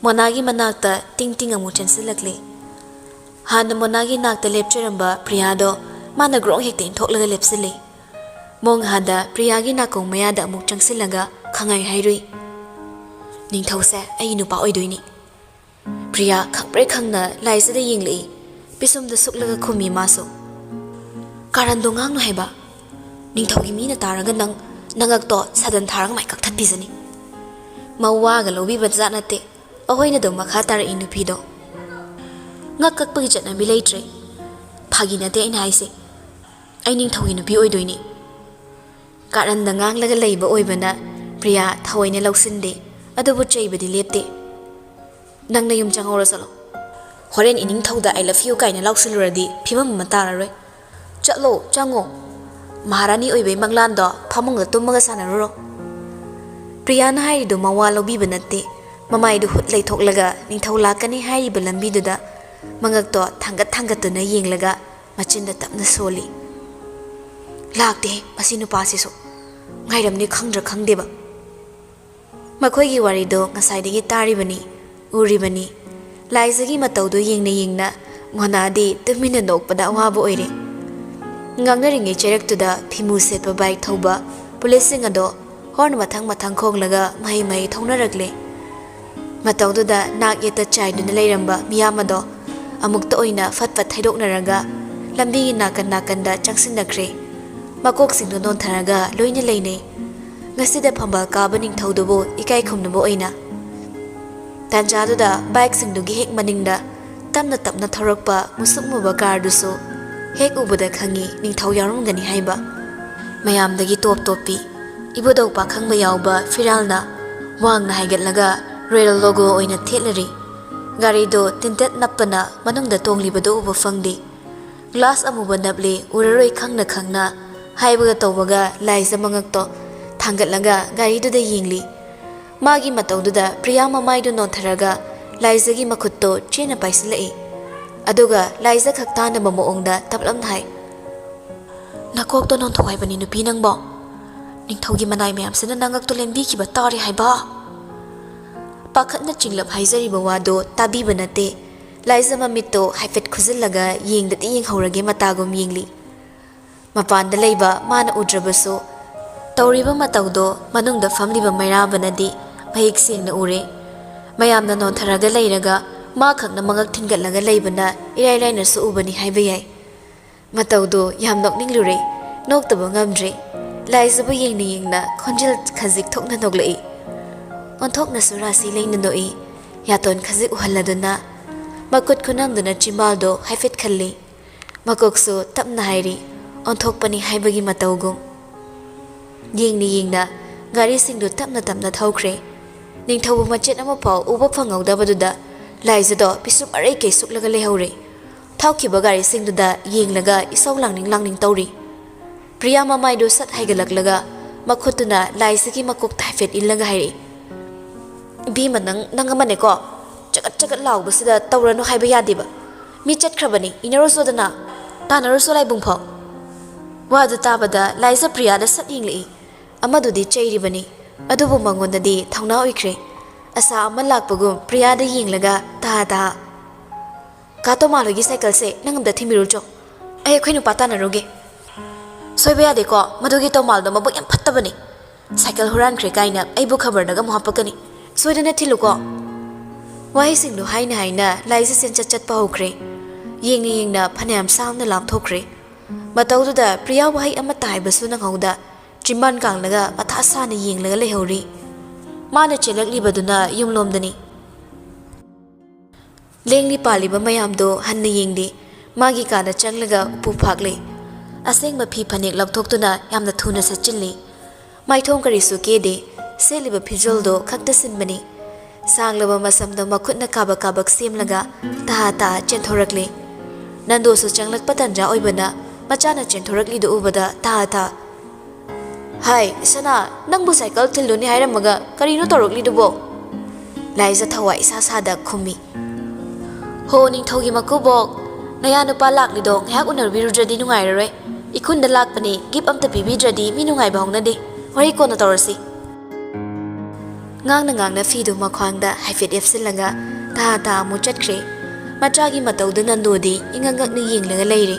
ꯃꯣꯅꯥꯒꯤ ꯃꯅꯥꯛꯇ ꯇꯤꯡ ꯇꯤꯡ ꯑꯃꯨꯛ ꯆꯦꯟꯁꯤꯜꯂꯛꯂꯤ꯫ ꯍꯥꯟꯅ ꯃꯣꯅꯥꯒꯤ ꯅꯥꯛꯇ ꯂꯦꯞꯆꯔꯝꯕ ꯄ꯭ꯔꯤꯌꯥꯗꯣ ꯃꯥꯅ ꯒ꯭ꯔꯣꯡ ꯍꯦꯛꯇ ꯏꯟꯊꯣꯛꯂꯒ ꯂꯦꯞꯁꯤꯜꯂꯤ꯫ ꯃꯣꯡꯍꯥꯗ ꯄ꯭ꯔꯤꯌꯥꯒꯤ ꯅꯥꯀꯣꯡ ꯃꯌꯥꯗ ꯑꯃꯨꯛ ꯆꯪꯁꯤꯜꯂꯒ ꯈꯪꯍꯥꯏ ꯍꯥꯏꯔꯨꯏ, "ꯅꯤꯡꯊꯧꯁꯦ ꯑꯩꯒꯤ ꯅꯨꯄꯥ ꯑꯣꯏꯗꯣꯏꯅꯤ꯫" ꯄ꯭ꯔꯤꯌꯥ ꯈꯪꯄ꯭ꯔꯦꯛ ꯈꯪꯅ ꯂꯥꯏꯖꯗ ꯌꯦꯡꯂꯛꯏ꯫ ꯄꯤꯁꯨꯝꯗ ꯁꯨꯛꯂꯒ ꯈꯨꯝꯃꯤ ꯃꯥꯁꯨ꯫ "ꯀꯥꯔꯟꯗꯣ ꯉꯥꯡꯅꯨ ꯍꯥꯏꯕ꯫ ꯅꯤꯡꯊꯧꯒꯤ ꯃꯤꯅ ꯇꯥꯔꯒ ꯅꯪ ꯅꯉꯛꯇꯣ ꯁꯥꯗꯟ ꯊꯥꯔꯒ ꯃꯥꯏ ꯀꯛꯊꯠꯄꯤꯖꯅꯤ꯫" ꯃꯋꯥꯒ ꯂꯧꯕꯤꯕ ꯖꯥꯠ ꯅꯠꯇꯦ꯫ ꯑꯩꯈꯣꯏꯅ ꯑꯗꯨꯝ ꯃꯈꯥ ꯇꯥꯔꯛꯏ ꯅꯨꯄꯤꯗꯣ꯫ ꯉꯛ ꯀꯛꯄꯒꯤ ꯆꯠꯅꯕꯤ ꯂꯩꯇ꯭ꯔꯦ꯫ ꯐꯥꯒꯤ ꯅꯠꯇꯦ ꯑꯩꯅ ꯍꯥꯏꯁꯦ꯫ ꯑꯩ ꯅꯤꯡꯊꯧꯒꯤ ꯅꯨꯄꯤ ꯑꯣꯏꯗꯣꯏꯅꯤ꯫ ꯀꯥꯔꯟꯗ ꯉꯥꯡꯂꯒ ꯂꯩꯕ ꯑꯣꯏꯕꯅ ꯄ꯭ꯔꯤꯌꯥ ꯊꯑꯣꯏꯅ ꯂꯧꯁꯤꯟꯗꯦ, ꯑꯗꯨꯕꯨ ꯆꯩꯕꯗꯤ ꯂꯦꯞꯇꯦ꯫ "ꯅꯪ ꯅꯌꯨꯝ ꯆꯪꯍꯧꯔꯣ ꯆꯠꯂꯣ꯫ ꯍꯣꯔꯦꯟ ꯏꯅꯤꯡꯊꯧꯗ 'I love you' ꯀꯥꯏꯅ ꯂꯥꯎꯁꯤꯜꯂꯨꯔꯗꯤ ꯐꯤꯕꯝ ꯑꯃ ꯇꯥꯔꯔꯣꯏ꯫ ꯆꯠꯂꯣ, ꯆꯪꯉꯣ꯫ ꯃꯍꯥꯔꯥꯅꯤ ꯑꯣꯏꯕꯩ ꯃꯪꯂꯥꯟꯗꯣ ꯐꯃꯨꯡꯗ ꯇꯨꯝꯃꯒ ꯁꯥꯟꯅꯔꯨꯔꯣ꯫" ꯄ꯭ꯔꯤꯌꯥꯅ ꯍꯥꯏꯔꯤꯗꯨ ꯃꯋꯥ ꯂꯧꯕꯤꯕ ꯅꯠꯇꯦ꯫ ꯃꯃꯥꯏꯗꯨ ꯍꯨꯠ ꯂꯩꯊꯣꯛꯂꯒ ꯅꯤꯡꯊꯧ ꯂꯥꯛꯀꯅꯤ ꯍꯥꯏꯔꯤꯕ ꯂꯝꯕꯤꯗꯨꯗ ꯃꯉꯛꯇꯣ ꯊꯥꯡꯒꯠ ꯊꯥꯡꯒꯠꯇꯨꯅ ꯌꯦꯡꯂꯒ ꯃꯆꯤꯟꯗ ꯇꯞꯅ ꯁꯣꯜꯂꯤ꯫ "ꯂꯥꯛꯇꯦ ꯃꯁꯤ ꯅꯨꯄꯥꯁꯤꯁꯨ꯫ ꯉꯥꯏꯔꯝꯅꯤ ꯈꯪꯗ꯭ꯔꯥ ꯈꯪꯗꯦꯕ꯫" ꯃꯈꯣꯏꯒꯤ ꯋꯥꯔꯤꯗꯣ ꯉꯁꯥꯏꯗꯒꯤ ꯇꯥꯔꯤꯕꯅꯤ, ꯎꯔꯤꯕꯅꯤ꯫ ꯂꯥꯏꯖꯒꯤ ꯃꯇꯧꯗꯨ ꯌꯦꯡꯅ ꯌꯦꯡꯅ ꯃꯣꯅꯥꯗꯤ ꯇꯨꯃꯤꯟꯅ ꯅꯣꯛꯄꯗ ꯑꯋꯥꯕ ꯑꯣꯏꯔꯦ꯫ ꯉꯥꯡꯅꯔꯤꯉꯩ ꯆꯩꯔꯛꯇꯨꯗ ꯐꯤꯃꯨ ꯁꯦꯠꯄ ꯕꯥꯏꯛ ꯊꯧꯕ ꯄꯨꯂꯤꯁꯁꯤꯡ ꯑꯗꯣ ꯍꯣꯔꯟ ꯃꯊꯪ ꯃꯊꯪ ꯈꯣꯡꯂꯒ ꯃꯍꯩ ꯃꯍꯩ ꯊꯧꯅꯔꯛꯂꯦ꯫ ꯃꯇꯧꯗꯨꯗ ꯅꯥꯛ ꯌꯦꯠꯇ ꯆꯥꯏꯗꯨꯅ ꯂꯩꯔꯝꯕ ꯃꯤꯌꯥꯝ ꯑꯗꯣ ꯑꯃꯨꯛꯇ ꯑꯣꯏꯅ ꯐꯠ ꯐꯠ ꯊꯩꯗꯣꯛꯅꯔꯒ ꯂꯝꯕꯤꯒꯤ ꯅꯥꯀꯟ ꯅꯥꯀꯟꯗ ꯆꯪꯁꯤꯟꯅꯈ꯭ꯔꯦ꯫ ꯃꯀꯣꯛꯁꯤꯡꯗꯨ ꯅꯣꯟꯊꯔꯒ ꯂꯣꯏꯅ ꯂꯩꯅꯩ꯫ ꯉꯁꯤꯗ ꯐꯝꯕꯥꯜ ꯀꯥꯕ ꯅꯤꯡꯊꯧꯗꯨꯕꯨ ꯏꯀꯥꯏ ꯈꯨꯝꯅꯕ ꯑꯣꯏꯅ꯫ ꯇꯥꯟꯖꯥꯗꯨꯗ ꯕꯥꯏꯛꯁꯤꯡꯗꯨꯒꯤ ꯍꯦꯛ ꯃꯅꯤꯡꯗ ꯇꯞꯅ ꯇꯞꯅ ꯊꯧꯔꯛꯄ ꯃꯨꯁꯨꯛ ꯃꯨꯕ ꯀꯥꯔꯗꯨꯁꯨ ꯍꯦꯛ ꯎꯕꯗ ꯈꯪꯉꯤ ꯅꯤꯡꯊꯧ ꯌꯥꯎꯔꯝꯒꯅꯤ ꯍꯥꯏꯕ꯫ ꯃꯌꯥꯝꯗꯒꯤ ꯇꯣꯞ ꯇꯣꯞꯄꯤ ꯏꯕꯨꯙꯧ ꯄꯥꯈꯪꯕ ꯌꯥꯎꯕ ꯐꯤꯔꯥꯜꯅ ꯋꯥꯡꯅ ꯍꯥꯏꯒꯠꯂꯒ ꯔꯣꯌꯦꯜ ꯂꯣꯒꯣ ꯑꯣꯏꯅ ꯊꯦꯠꯂꯔꯤ꯫ ꯒꯥꯔꯤꯗꯨ ꯇꯤꯟꯇꯦꯠ ꯅꯞꯄꯅ ꯃꯅꯨꯡꯗ ꯇꯣꯡꯂꯤꯕꯗꯨ ꯎꯕ ꯐꯪꯗꯦ꯫ ꯒ꯭ꯂꯥꯁ ꯑꯃꯨꯕ ꯅꯞꯂꯤ, ꯎꯔꯔꯣꯏ ꯈꯪꯅ ꯈꯪꯅ ꯍꯥꯏꯕꯒ ꯇꯧꯕꯒ ꯂꯥꯏꯖ ꯃꯉꯛꯇꯣ ꯊꯥꯡꯒꯠꯂꯒ ꯒꯥꯔꯤꯗꯨꯗ ꯌꯦꯡꯂꯤ꯫ ꯃꯥꯒꯤ ꯃꯇꯧꯗꯨꯗ ꯄ꯭ꯔꯤꯌꯥ ꯃꯃꯥꯏꯗꯨ ꯅꯣꯟꯊꯔꯒ ꯂꯥꯏꯖꯒꯤ ꯃꯈꯨꯠꯇꯣ ꯆꯦꯅ ꯄꯥꯏꯁꯤꯜꯂꯛꯏ꯫ ꯑꯗꯨꯒ ꯂꯥꯏꯖ ꯈꯛ ꯇꯥꯅꯕ ꯃꯑꯣꯡꯗ ꯇꯞꯂꯞꯅ ꯍꯥꯏ, "ꯅꯀꯣꯛꯇꯣ ꯅꯣꯟꯊꯣꯛ ꯍꯥꯏꯕꯅꯤ ꯅꯨꯄꯤ ꯅꯪꯕꯣ꯫ ꯅꯤꯡꯊꯧꯒꯤ ꯃꯅꯥꯏ ꯃꯌꯥꯝꯁꯤꯅ ꯅꯉꯛꯇꯣ ꯂꯦꯟꯕꯤꯈꯤꯕ ꯇꯥꯔꯦ ꯍꯥꯏꯕ?" ꯄꯥꯈꯠꯅ ꯆꯤꯡꯂꯞ ꯍꯥꯏꯖꯔꯤꯕ ꯋꯥꯗꯣ ꯇꯥꯕꯤꯕ ꯅꯠꯇꯦ꯫ ꯂꯥꯏꯖ ꯃꯃꯤꯠꯇꯣ ꯍꯥꯏꯐꯦꯠ ꯈꯨꯖꯤꯜꯂꯒ ꯌꯦꯡꯗꯗꯤ ꯌꯦꯡꯍꯧꯔꯒꯦ ꯃꯇꯥꯒꯨꯝ ꯌꯦꯡꯂꯤ꯫ ꯃꯄꯥꯟꯗ ꯂꯩꯕ ꯃꯥꯅ ꯎꯗ꯭ꯔꯕꯁꯨ ꯇꯧꯔꯤꯕ ꯃꯇꯧꯗꯣ ꯃꯅꯨꯡꯗ ꯐꯝꯂꯤꯕ ꯃꯩꯔꯥꯕꯅꯗꯤ ꯃꯌꯦꯛ ꯁꯦꯡꯅ ꯎꯔꯦ꯫ ꯃꯌꯥꯝꯅ ꯅꯣꯟꯊꯔꯒ ꯂꯩꯔꯒ ꯃꯥ ꯈꯛꯅ ꯃꯉꯛ ꯊꯤꯟꯒꯠꯂꯒ ꯂꯩꯕꯅ ꯏꯔꯥꯏ ꯂꯥꯏꯅꯁꯨ ꯎꯕꯅꯤ ꯍꯥꯏꯕ ꯌꯥꯏ꯫ ꯃꯇꯧꯗꯣ ꯌꯥꯝ ꯅꯣꯛꯅꯤꯡꯂꯨꯔꯦ꯫ ꯅꯣꯛꯇꯕ ꯉꯝꯗ꯭ꯔꯦ꯫ ꯂꯥꯏꯖꯕꯨ ꯌꯦꯡꯅ ꯌꯦꯡꯅ ꯈꯣꯟꯖꯦꯜ ꯈꯖꯤꯛ ꯊꯣꯛꯅ ꯅꯣꯛꯂꯛꯏ꯫ ꯑꯣꯟꯊꯣꯛꯅꯁꯨ ꯔꯥꯁꯤ ꯂꯩꯅ ꯅꯣꯛꯏ꯫ ꯌꯥꯇꯣꯟ ꯈꯖꯤꯛ ꯎꯍꯜꯂꯗꯨꯅ ꯃꯈꯨꯠ ꯈꯨꯅꯝꯗꯨꯅ ꯆꯤꯝꯕꯥꯜꯗꯣ ꯍꯥꯏꯐꯦꯠ ꯈꯜꯂꯤ꯫ ꯃꯀꯣꯛꯁꯨ ꯇꯞꯅ ꯍꯥꯏꯔꯤ, ꯑꯣꯟꯊꯣꯛꯄꯅꯤ ꯍꯥꯏꯕꯒꯤ ꯃꯇꯧꯒꯨꯝ꯫ ꯌꯦꯡꯅ ꯌꯦꯡꯅ ꯒꯥꯔꯤꯁꯤꯡꯗꯨ ꯇꯞꯅ ꯇꯞꯅ ꯊꯧꯈ꯭ꯔꯦ꯫ ꯅꯤꯡꯊꯧꯕꯨ ꯃꯆꯦꯠ ꯑꯃꯐꯥꯎ ꯎꯕ ꯐꯪꯍꯧꯗꯕꯗꯨꯗ ꯂꯥꯏꯖꯗꯣ ꯄꯤꯁꯨꯝ ꯑꯔꯩ ꯀꯩ ꯁꯨꯛꯂꯒ ꯂꯩꯍꯧꯔꯦ꯫ ꯊꯧꯈꯤꯕ ꯒꯥꯔꯤꯁꯤꯡꯗꯨꯗ ꯌꯦꯡꯂꯒ ꯏꯁꯧ ꯂꯥꯡꯅꯤꯡ ꯂꯥꯡꯅꯤꯡ ꯇꯧꯔꯤ꯫ ꯄ꯭ꯔꯤꯌꯥ ꯃꯃꯥꯏꯗꯨ ꯁꯠ ꯍꯥꯏꯒꯠꯂꯛꯂꯒ ꯃꯈꯨꯠꯇꯨꯅ ꯂꯥꯏꯖꯒꯤ ꯃꯀꯣꯛꯇ ꯍꯥꯏꯐꯦꯠ ꯏꯜꯂꯒ ꯍꯥꯏꯔꯛꯏ, "ꯏꯕꯦꯝꯃ, ꯅꯪ, ꯅꯪ ꯑꯃꯅꯦꯀꯣ, ꯆꯒꯠ ꯆꯒꯠ ꯂꯥꯎꯕꯁꯤꯗ ꯇꯧꯔꯅꯨ ꯍꯥꯏꯕ ꯌꯥꯗꯦꯕ꯫ ꯃꯤ ꯆꯠꯈ꯭ꯔꯕꯅꯤ, ꯏꯟꯅꯔꯨꯆꯣꯗꯅ, ꯇꯥꯟꯅꯔꯨꯆꯣ ꯂꯥꯏꯕꯨꯡꯐꯥꯎ꯫" ꯋꯥꯗꯨ ꯇꯥꯕꯗ ꯂꯥꯏꯖ ꯄ꯭ꯔꯤꯌꯥꯗ ꯁꯠ ꯌꯦꯡꯂꯛꯏ꯫ ꯑꯃꯗꯨꯗꯤ ꯆꯩꯔꯤꯕꯅꯤ, ꯑꯗꯨꯕꯨ ꯃꯉꯣꯟꯗꯗꯤ ꯊꯧꯅꯥ ꯑꯣꯏꯈ꯭ꯔꯦ꯫ ꯑꯁꯥ ꯑꯃ ꯂꯥꯛꯄꯒꯨꯝ ꯄ꯭ꯔꯤꯌꯥꯗ ꯌꯦꯡꯂꯒ ꯇꯍꯥ ꯇꯍꯥ, "ꯀꯥ ꯇꯣꯃꯥꯜ ꯍꯣꯏꯒꯤ ꯁꯥꯏꯀꯜꯁꯦ ꯅꯪ ꯑꯝꯇ ꯊꯤꯟꯕꯤꯔꯨꯆꯣ꯫ ꯑꯩ ꯑꯩꯈꯣꯏ ꯅꯨꯄꯥ ꯇꯥꯟꯅꯔꯨꯒꯦ꯫ ꯁꯣꯏꯕ ꯌꯥꯗꯦꯀꯣ, ꯃꯗꯨꯒꯤ ꯇꯣꯃꯥꯜꯗꯣ ꯃꯕꯨꯛ ꯌꯥꯝ ꯐꯠꯇꯕꯅꯤ꯫ ꯁꯥꯏꯀꯜ ꯍꯨꯔꯥꯟꯈ꯭ꯔꯦ ꯀꯥꯏꯅ ꯑꯩꯕꯨ ꯈꯕꯔꯗꯒ ꯑꯃꯨꯛ ꯍꯥꯞꯄꯛꯀꯅꯤ꯫ ꯁꯣꯏꯗꯅ ꯊꯤꯜꯂꯨꯀꯣ꯫" ꯋꯥꯍꯩꯁꯤꯡꯗꯨ ꯍꯥꯏꯅ ꯍꯥꯏꯅ ꯂꯥꯏꯖ ꯆꯦꯟꯆꯠ ꯆꯠꯄ ꯍꯧꯈ꯭ꯔꯦ꯫ ꯌꯦꯡꯅ ꯌꯦꯡꯅ ꯐꯅꯌꯥꯝ ꯁꯥꯡꯅ ꯂꯥꯞꯊꯣꯛꯈ꯭ꯔꯦ꯫ ꯃꯇꯧꯗꯨꯗ ꯄ꯭ꯔꯤꯌꯥ ꯋꯥꯍꯩ ꯑꯃꯠꯇ ꯍꯥꯏꯕꯁꯨ ꯅꯪꯍꯧꯗ ꯆꯤꯝꯕꯥꯟ ꯀꯥꯡꯂꯒ ꯃꯊꯥ ꯁꯥꯅ ꯌꯦꯡꯂꯒ ꯂꯩꯍꯧꯔꯤ꯫ ꯃꯥꯅ ꯆꯦꯜꯂꯛꯂꯤꯕꯗꯨꯅ ꯌꯨꯝꯂꯣꯝꯗꯅꯤ꯫ ꯂꯦꯡꯂꯤ ꯄꯥꯜꯂꯤꯕ ꯃꯌꯥꯝꯗꯣ ꯍꯟꯅ ꯌꯦꯡꯗꯦ꯫ ꯃꯥꯒꯤ ꯀꯥꯗ ꯆꯪꯂꯒ ꯎꯄꯨ ꯐꯥꯛꯂꯦ꯫ ꯑꯁꯦꯡꯕ ꯐꯤ ꯐꯅꯦꯛ ꯂꯧꯊꯣꯛꯇꯨꯅ ꯌꯥꯝꯅ ꯊꯨꯅ ꯁꯦꯠꯆꯤꯜꯂꯤ꯫ ꯃꯥꯏꯊꯣꯡ ꯀꯔꯤꯁꯨ ꯀꯦꯗꯦ꯫ ꯁꯦꯠꯂꯤꯕ ꯐꯤꯖꯣꯜꯗꯣ ꯈꯛꯇ ꯁꯤꯟꯕꯅꯤ꯫ ꯁꯥꯡꯂꯕ ꯃꯁꯝꯗꯣ ꯃꯈꯨꯠꯅ ꯀꯥꯕꯛ ꯀꯥꯕꯛ ꯁꯦꯝꯂꯒ ꯇꯍꯥ ꯇꯍꯥ ꯆꯦꯟꯊꯣꯔꯛꯂꯦ꯫ ꯅꯟꯗꯣꯁꯨ ꯆꯪꯂꯛꯄ ꯇꯟꯖꯥ ꯑꯣꯏꯕꯅ ꯃꯆꯥꯅ ꯆꯦꯟꯊꯣꯔꯛꯂꯤꯗꯨ ꯎꯕꯗ ꯊꯥ ꯊꯥ꯫ "ꯍꯥꯏ, ꯁꯅꯥ, ꯅꯪꯕꯨ ꯁꯥꯏꯀꯜ ꯊꯤꯜꯂꯨꯅꯤ ꯍꯥꯏꯔꯝꯃꯒ ꯀꯔꯤꯅꯣ ꯇꯧꯔꯛꯂꯤꯗꯨꯕꯣ?" ꯂꯥꯏꯖ ꯊꯋꯥꯏ ꯏꯁꯥ ꯁꯥꯗ ꯈꯨꯝꯃꯤ꯫ "ꯍꯣ, ꯅꯤꯡꯊꯧꯒꯤ ꯃꯀꯨꯕꯣꯛ, ꯅꯌꯥ ꯅꯨꯄꯥ ꯂꯥꯛꯂꯤꯗꯣ ꯉꯥꯏꯍꯥꯛ ꯎꯅꯕꯤꯔꯨꯗ꯭ꯔꯗꯤ ꯅꯨꯡꯉꯥꯏꯔꯔꯣꯏ꯫ ꯏꯈꯨꯟꯗ ꯂꯥꯛꯄꯅꯤ, ꯒꯤꯐ ꯑꯝꯇ ꯄꯤꯕꯤꯗ꯭ꯔꯗꯤ ꯃꯤ ꯅꯨꯡꯉꯥꯏꯕ ꯍꯧꯅꯗꯦ꯫ ꯋꯥꯔꯤ ꯀꯣꯟꯅ ꯇꯧꯔꯁꯤ꯫" ꯉꯥꯡꯅ ꯉꯥꯡꯅ ꯐꯤꯗꯨ ꯃꯈ꯭ꯋꯥꯡꯗ ꯍꯥꯏꯐꯦꯠ ꯌꯦꯞꯁꯤꯜꯂꯒ ꯊꯥ ꯊꯥ ꯑꯃꯨꯛ ꯆꯠꯈ꯭ꯔꯦ꯫ ꯃꯆꯥꯒꯤ ꯃꯇꯧꯗꯨ ꯅꯟꯗꯣꯗꯤ ꯏꯉꯛ ꯉꯛꯅ ꯌꯦꯡꯂꯒ ꯂꯩꯔꯦ꯫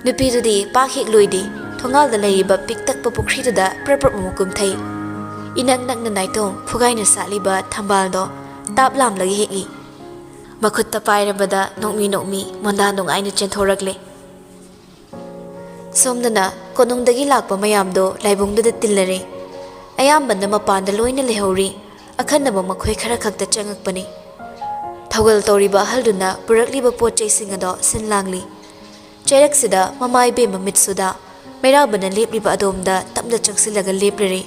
ꯅꯨꯄꯤꯗꯨꯗꯤ ꯄꯥꯛ ꯍꯦꯛ ꯂꯣꯏꯗꯦ, ꯊꯣꯡꯒꯥꯜꯗ ꯂꯩꯔꯤꯕ ꯄꯤꯛꯇꯛꯄ ꯄꯨꯈ꯭ꯔꯤꯗꯨꯗ ꯄ꯭ꯔꯞ ꯄ꯭ꯔꯞ ꯑꯃꯨꯛ ꯀꯨꯝꯊꯩ꯫ ꯏꯅꯛ ꯅꯛꯅ ꯅꯥꯏꯇꯣꯝ ꯐꯨꯒꯥꯏꯅ ꯁꯥꯠꯂꯤꯕ ꯊꯝꯕꯥꯜꯗꯣ ꯇꯥꯞ ꯂꯥꯝꯂꯒ ꯍꯦꯛꯏ꯫ ꯃꯈꯨꯠꯇ ꯄꯥꯏꯔꯕꯗ ꯅꯣꯛꯃꯤ ꯅꯣꯛꯃꯤ ꯃꯣꯟꯗꯥ ꯅꯨꯡꯉꯥꯏꯅ ꯆꯦꯟꯊꯣꯔꯛꯂꯦ꯫ ꯁꯣꯝꯗꯅ ꯀꯣꯅꯨꯡꯗꯒꯤ ꯂꯥꯛꯄ ꯃꯌꯥꯝꯗꯣ ꯂꯥꯏꯕꯨꯡꯗꯨꯗ ꯇꯤꯜꯂꯔꯦ꯫ ꯑꯌꯥꯝꯕꯅ ꯃꯄꯥꯟꯗ ꯂꯣꯏꯅ ꯂꯩꯍꯧꯔꯤ꯫ ꯑꯈꯟꯅꯕ ꯃꯈꯣꯏ ꯈꯔ ꯈꯛꯇ ꯆꯪꯉꯛꯄꯅꯤ꯫ ꯊꯧꯒꯜ ꯇꯧꯔꯤꯕ ꯑꯍꯜꯗꯨꯅ ꯄꯨꯔꯛꯂꯤꯕ ꯄꯣꯠ ꯆꯩꯁꯤꯡ ꯑꯗꯣ ꯁꯤꯟ ꯂꯥꯡꯂꯤ꯫ ꯆꯩꯔꯛꯁꯤꯗ ꯃꯃꯥ ꯏꯕꯦꯝꯃ ꯃꯤꯠꯁꯨꯗ ꯃꯩꯔꯥꯕꯅ ꯂꯦꯞꯂꯤꯕ ꯑꯗꯣꯝꯗ ꯇꯞꯅ ꯆꯪꯁꯤꯜꯂꯒ ꯂꯦꯞꯂꯔꯦ꯫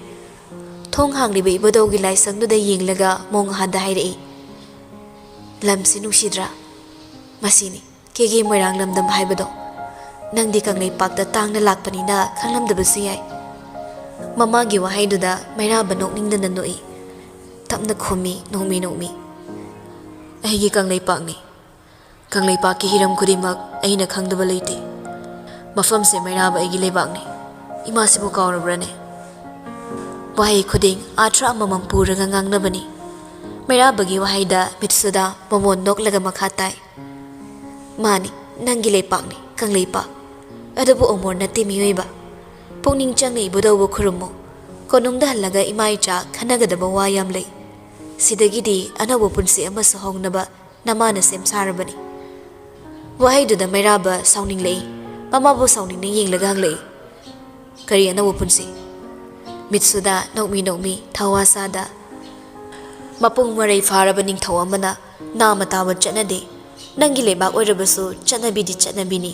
ꯊꯣꯡ ꯍꯥꯡꯂꯤꯕ ꯏꯕꯨꯙꯧꯒꯤ ꯂꯥꯏꯁꯪꯗꯨꯗ ꯌꯦꯡꯂꯒ ꯃꯣꯡꯍꯥꯗ ꯍꯥꯏꯔꯛꯏ, "ꯂꯝꯁꯤ ꯅꯨꯡꯁꯤꯗ꯭ꯔꯥ? ꯃꯁꯤꯅꯤ ꯀꯦꯒꯦ ꯃꯣꯏꯔꯥꯡ ꯂꯝꯗꯝ ꯍꯥꯏꯕꯗꯣ꯫ ꯅꯪꯗꯤ ꯀꯪꯂꯩꯄꯥꯛꯇ ꯇꯥꯡꯅ ꯂꯥꯛꯄꯅꯤꯅ ꯈꯪꯂꯝꯗꯕꯁꯨ ꯌꯥꯏ꯫" ꯃꯃꯥꯒꯤ ꯋꯥꯍꯩꯗꯨꯗ ꯃꯩꯔꯥꯕ ꯅꯣꯛꯅꯤꯡꯗꯅ ꯅꯣꯛꯏ꯫ ꯇꯞꯅ ꯈꯨꯝꯃꯤ, ꯅꯣꯛꯃꯤ ꯅꯣꯛꯃꯤ, "ꯑꯩꯒꯤ ꯀꯪꯂꯩꯄꯥꯛꯅꯤ꯫ ꯀꯪꯂꯩꯄꯥꯛꯀꯤ ꯍꯤꯔꯝ ꯈꯨꯗꯤꯡꯃꯛ ꯑꯩꯅ ꯈꯪꯗꯕ ꯂꯩꯇꯦ꯫ ꯃꯐꯝꯁꯦ ꯃꯩꯔꯥꯕ ꯑꯩꯒꯤ ꯂꯩꯕꯥꯛꯅꯤ꯫ ꯏꯃꯥꯁꯤꯕꯨ ꯀꯥꯎꯔꯕ꯭ꯔꯅꯦ?" ꯋꯥꯍꯩ ꯈꯨꯗꯤꯡ ꯑꯥꯔꯊ ꯑꯃꯃꯝ ꯄꯨꯔꯒ ꯉꯥꯡꯅꯕꯅꯤ꯫ ꯃꯩꯔꯥꯕꯒꯤ ꯋꯥꯍꯩꯗ ꯃꯤꯠꯁꯨꯗ ꯃꯃꯣꯟ ꯅꯣꯛꯂꯒ ꯃꯈꯥ ꯇꯥꯏ, "ꯃꯥꯅꯤ, ꯅꯪꯒꯤ ꯂꯩꯄꯥꯛꯅꯤ ꯀꯪꯂꯩꯄꯥꯛ꯫ ꯑꯗꯨꯕꯨ ꯑꯃꯣꯔ ꯅꯠꯇꯦ ꯃꯤꯑꯣꯏꯕ꯫ ꯄꯨꯛꯅꯤꯡ ꯆꯪꯅ ꯏꯕꯨꯙꯧꯕꯨ ꯈꯨꯔꯨꯝꯃꯨ꯫ ꯀꯣꯅꯨꯡꯗ ꯍꯜꯂꯒ ꯏꯃꯥ ꯏꯆꯥ ꯈꯟꯅꯒꯗꯕ ꯋꯥ ꯌꯥꯝ ꯂꯩ꯫ ꯁꯤꯗꯒꯤꯗꯤ ꯑꯅꯧꯕ ꯄꯨꯟꯁꯤ ꯑꯃꯁꯨ ꯍꯧꯅꯕ ꯅꯃꯥꯅ ꯁꯦꯝ ꯁꯥꯔꯕꯅꯤ꯫" ꯋꯥꯍꯩꯗꯨꯗ ꯃꯩꯔꯥꯕ ꯁꯥꯎꯅꯤꯡꯂꯛꯏ꯫ ꯃꯃꯥꯕꯨ ꯁꯥꯎꯅꯤꯡꯅ ꯌꯦꯡꯂꯒ ꯍꯪꯂꯛꯏ, "ꯀꯔꯤ ꯑꯅꯧꯕ ꯄꯨꯟꯁꯤ?" ꯃꯤꯠꯁꯨꯗ ꯅꯣꯛꯃꯤ ꯅꯣꯛꯃꯤ ꯊꯋꯥ ꯁꯥꯗ, "ꯃꯄꯨꯡ ꯃꯔꯩ ꯐꯥꯔꯕ ꯅꯤꯡꯊꯧ ꯑꯃꯅ ꯅꯥꯃ ꯇꯥꯕ ꯆꯠꯅꯗꯦ꯫ ꯅꯪꯒꯤ ꯂꯩꯕꯥꯛ ꯑꯣꯏꯔꯕꯁꯨ ꯆꯠꯅꯕꯤꯗꯤ ꯆꯠꯅꯕꯤꯅꯤ꯫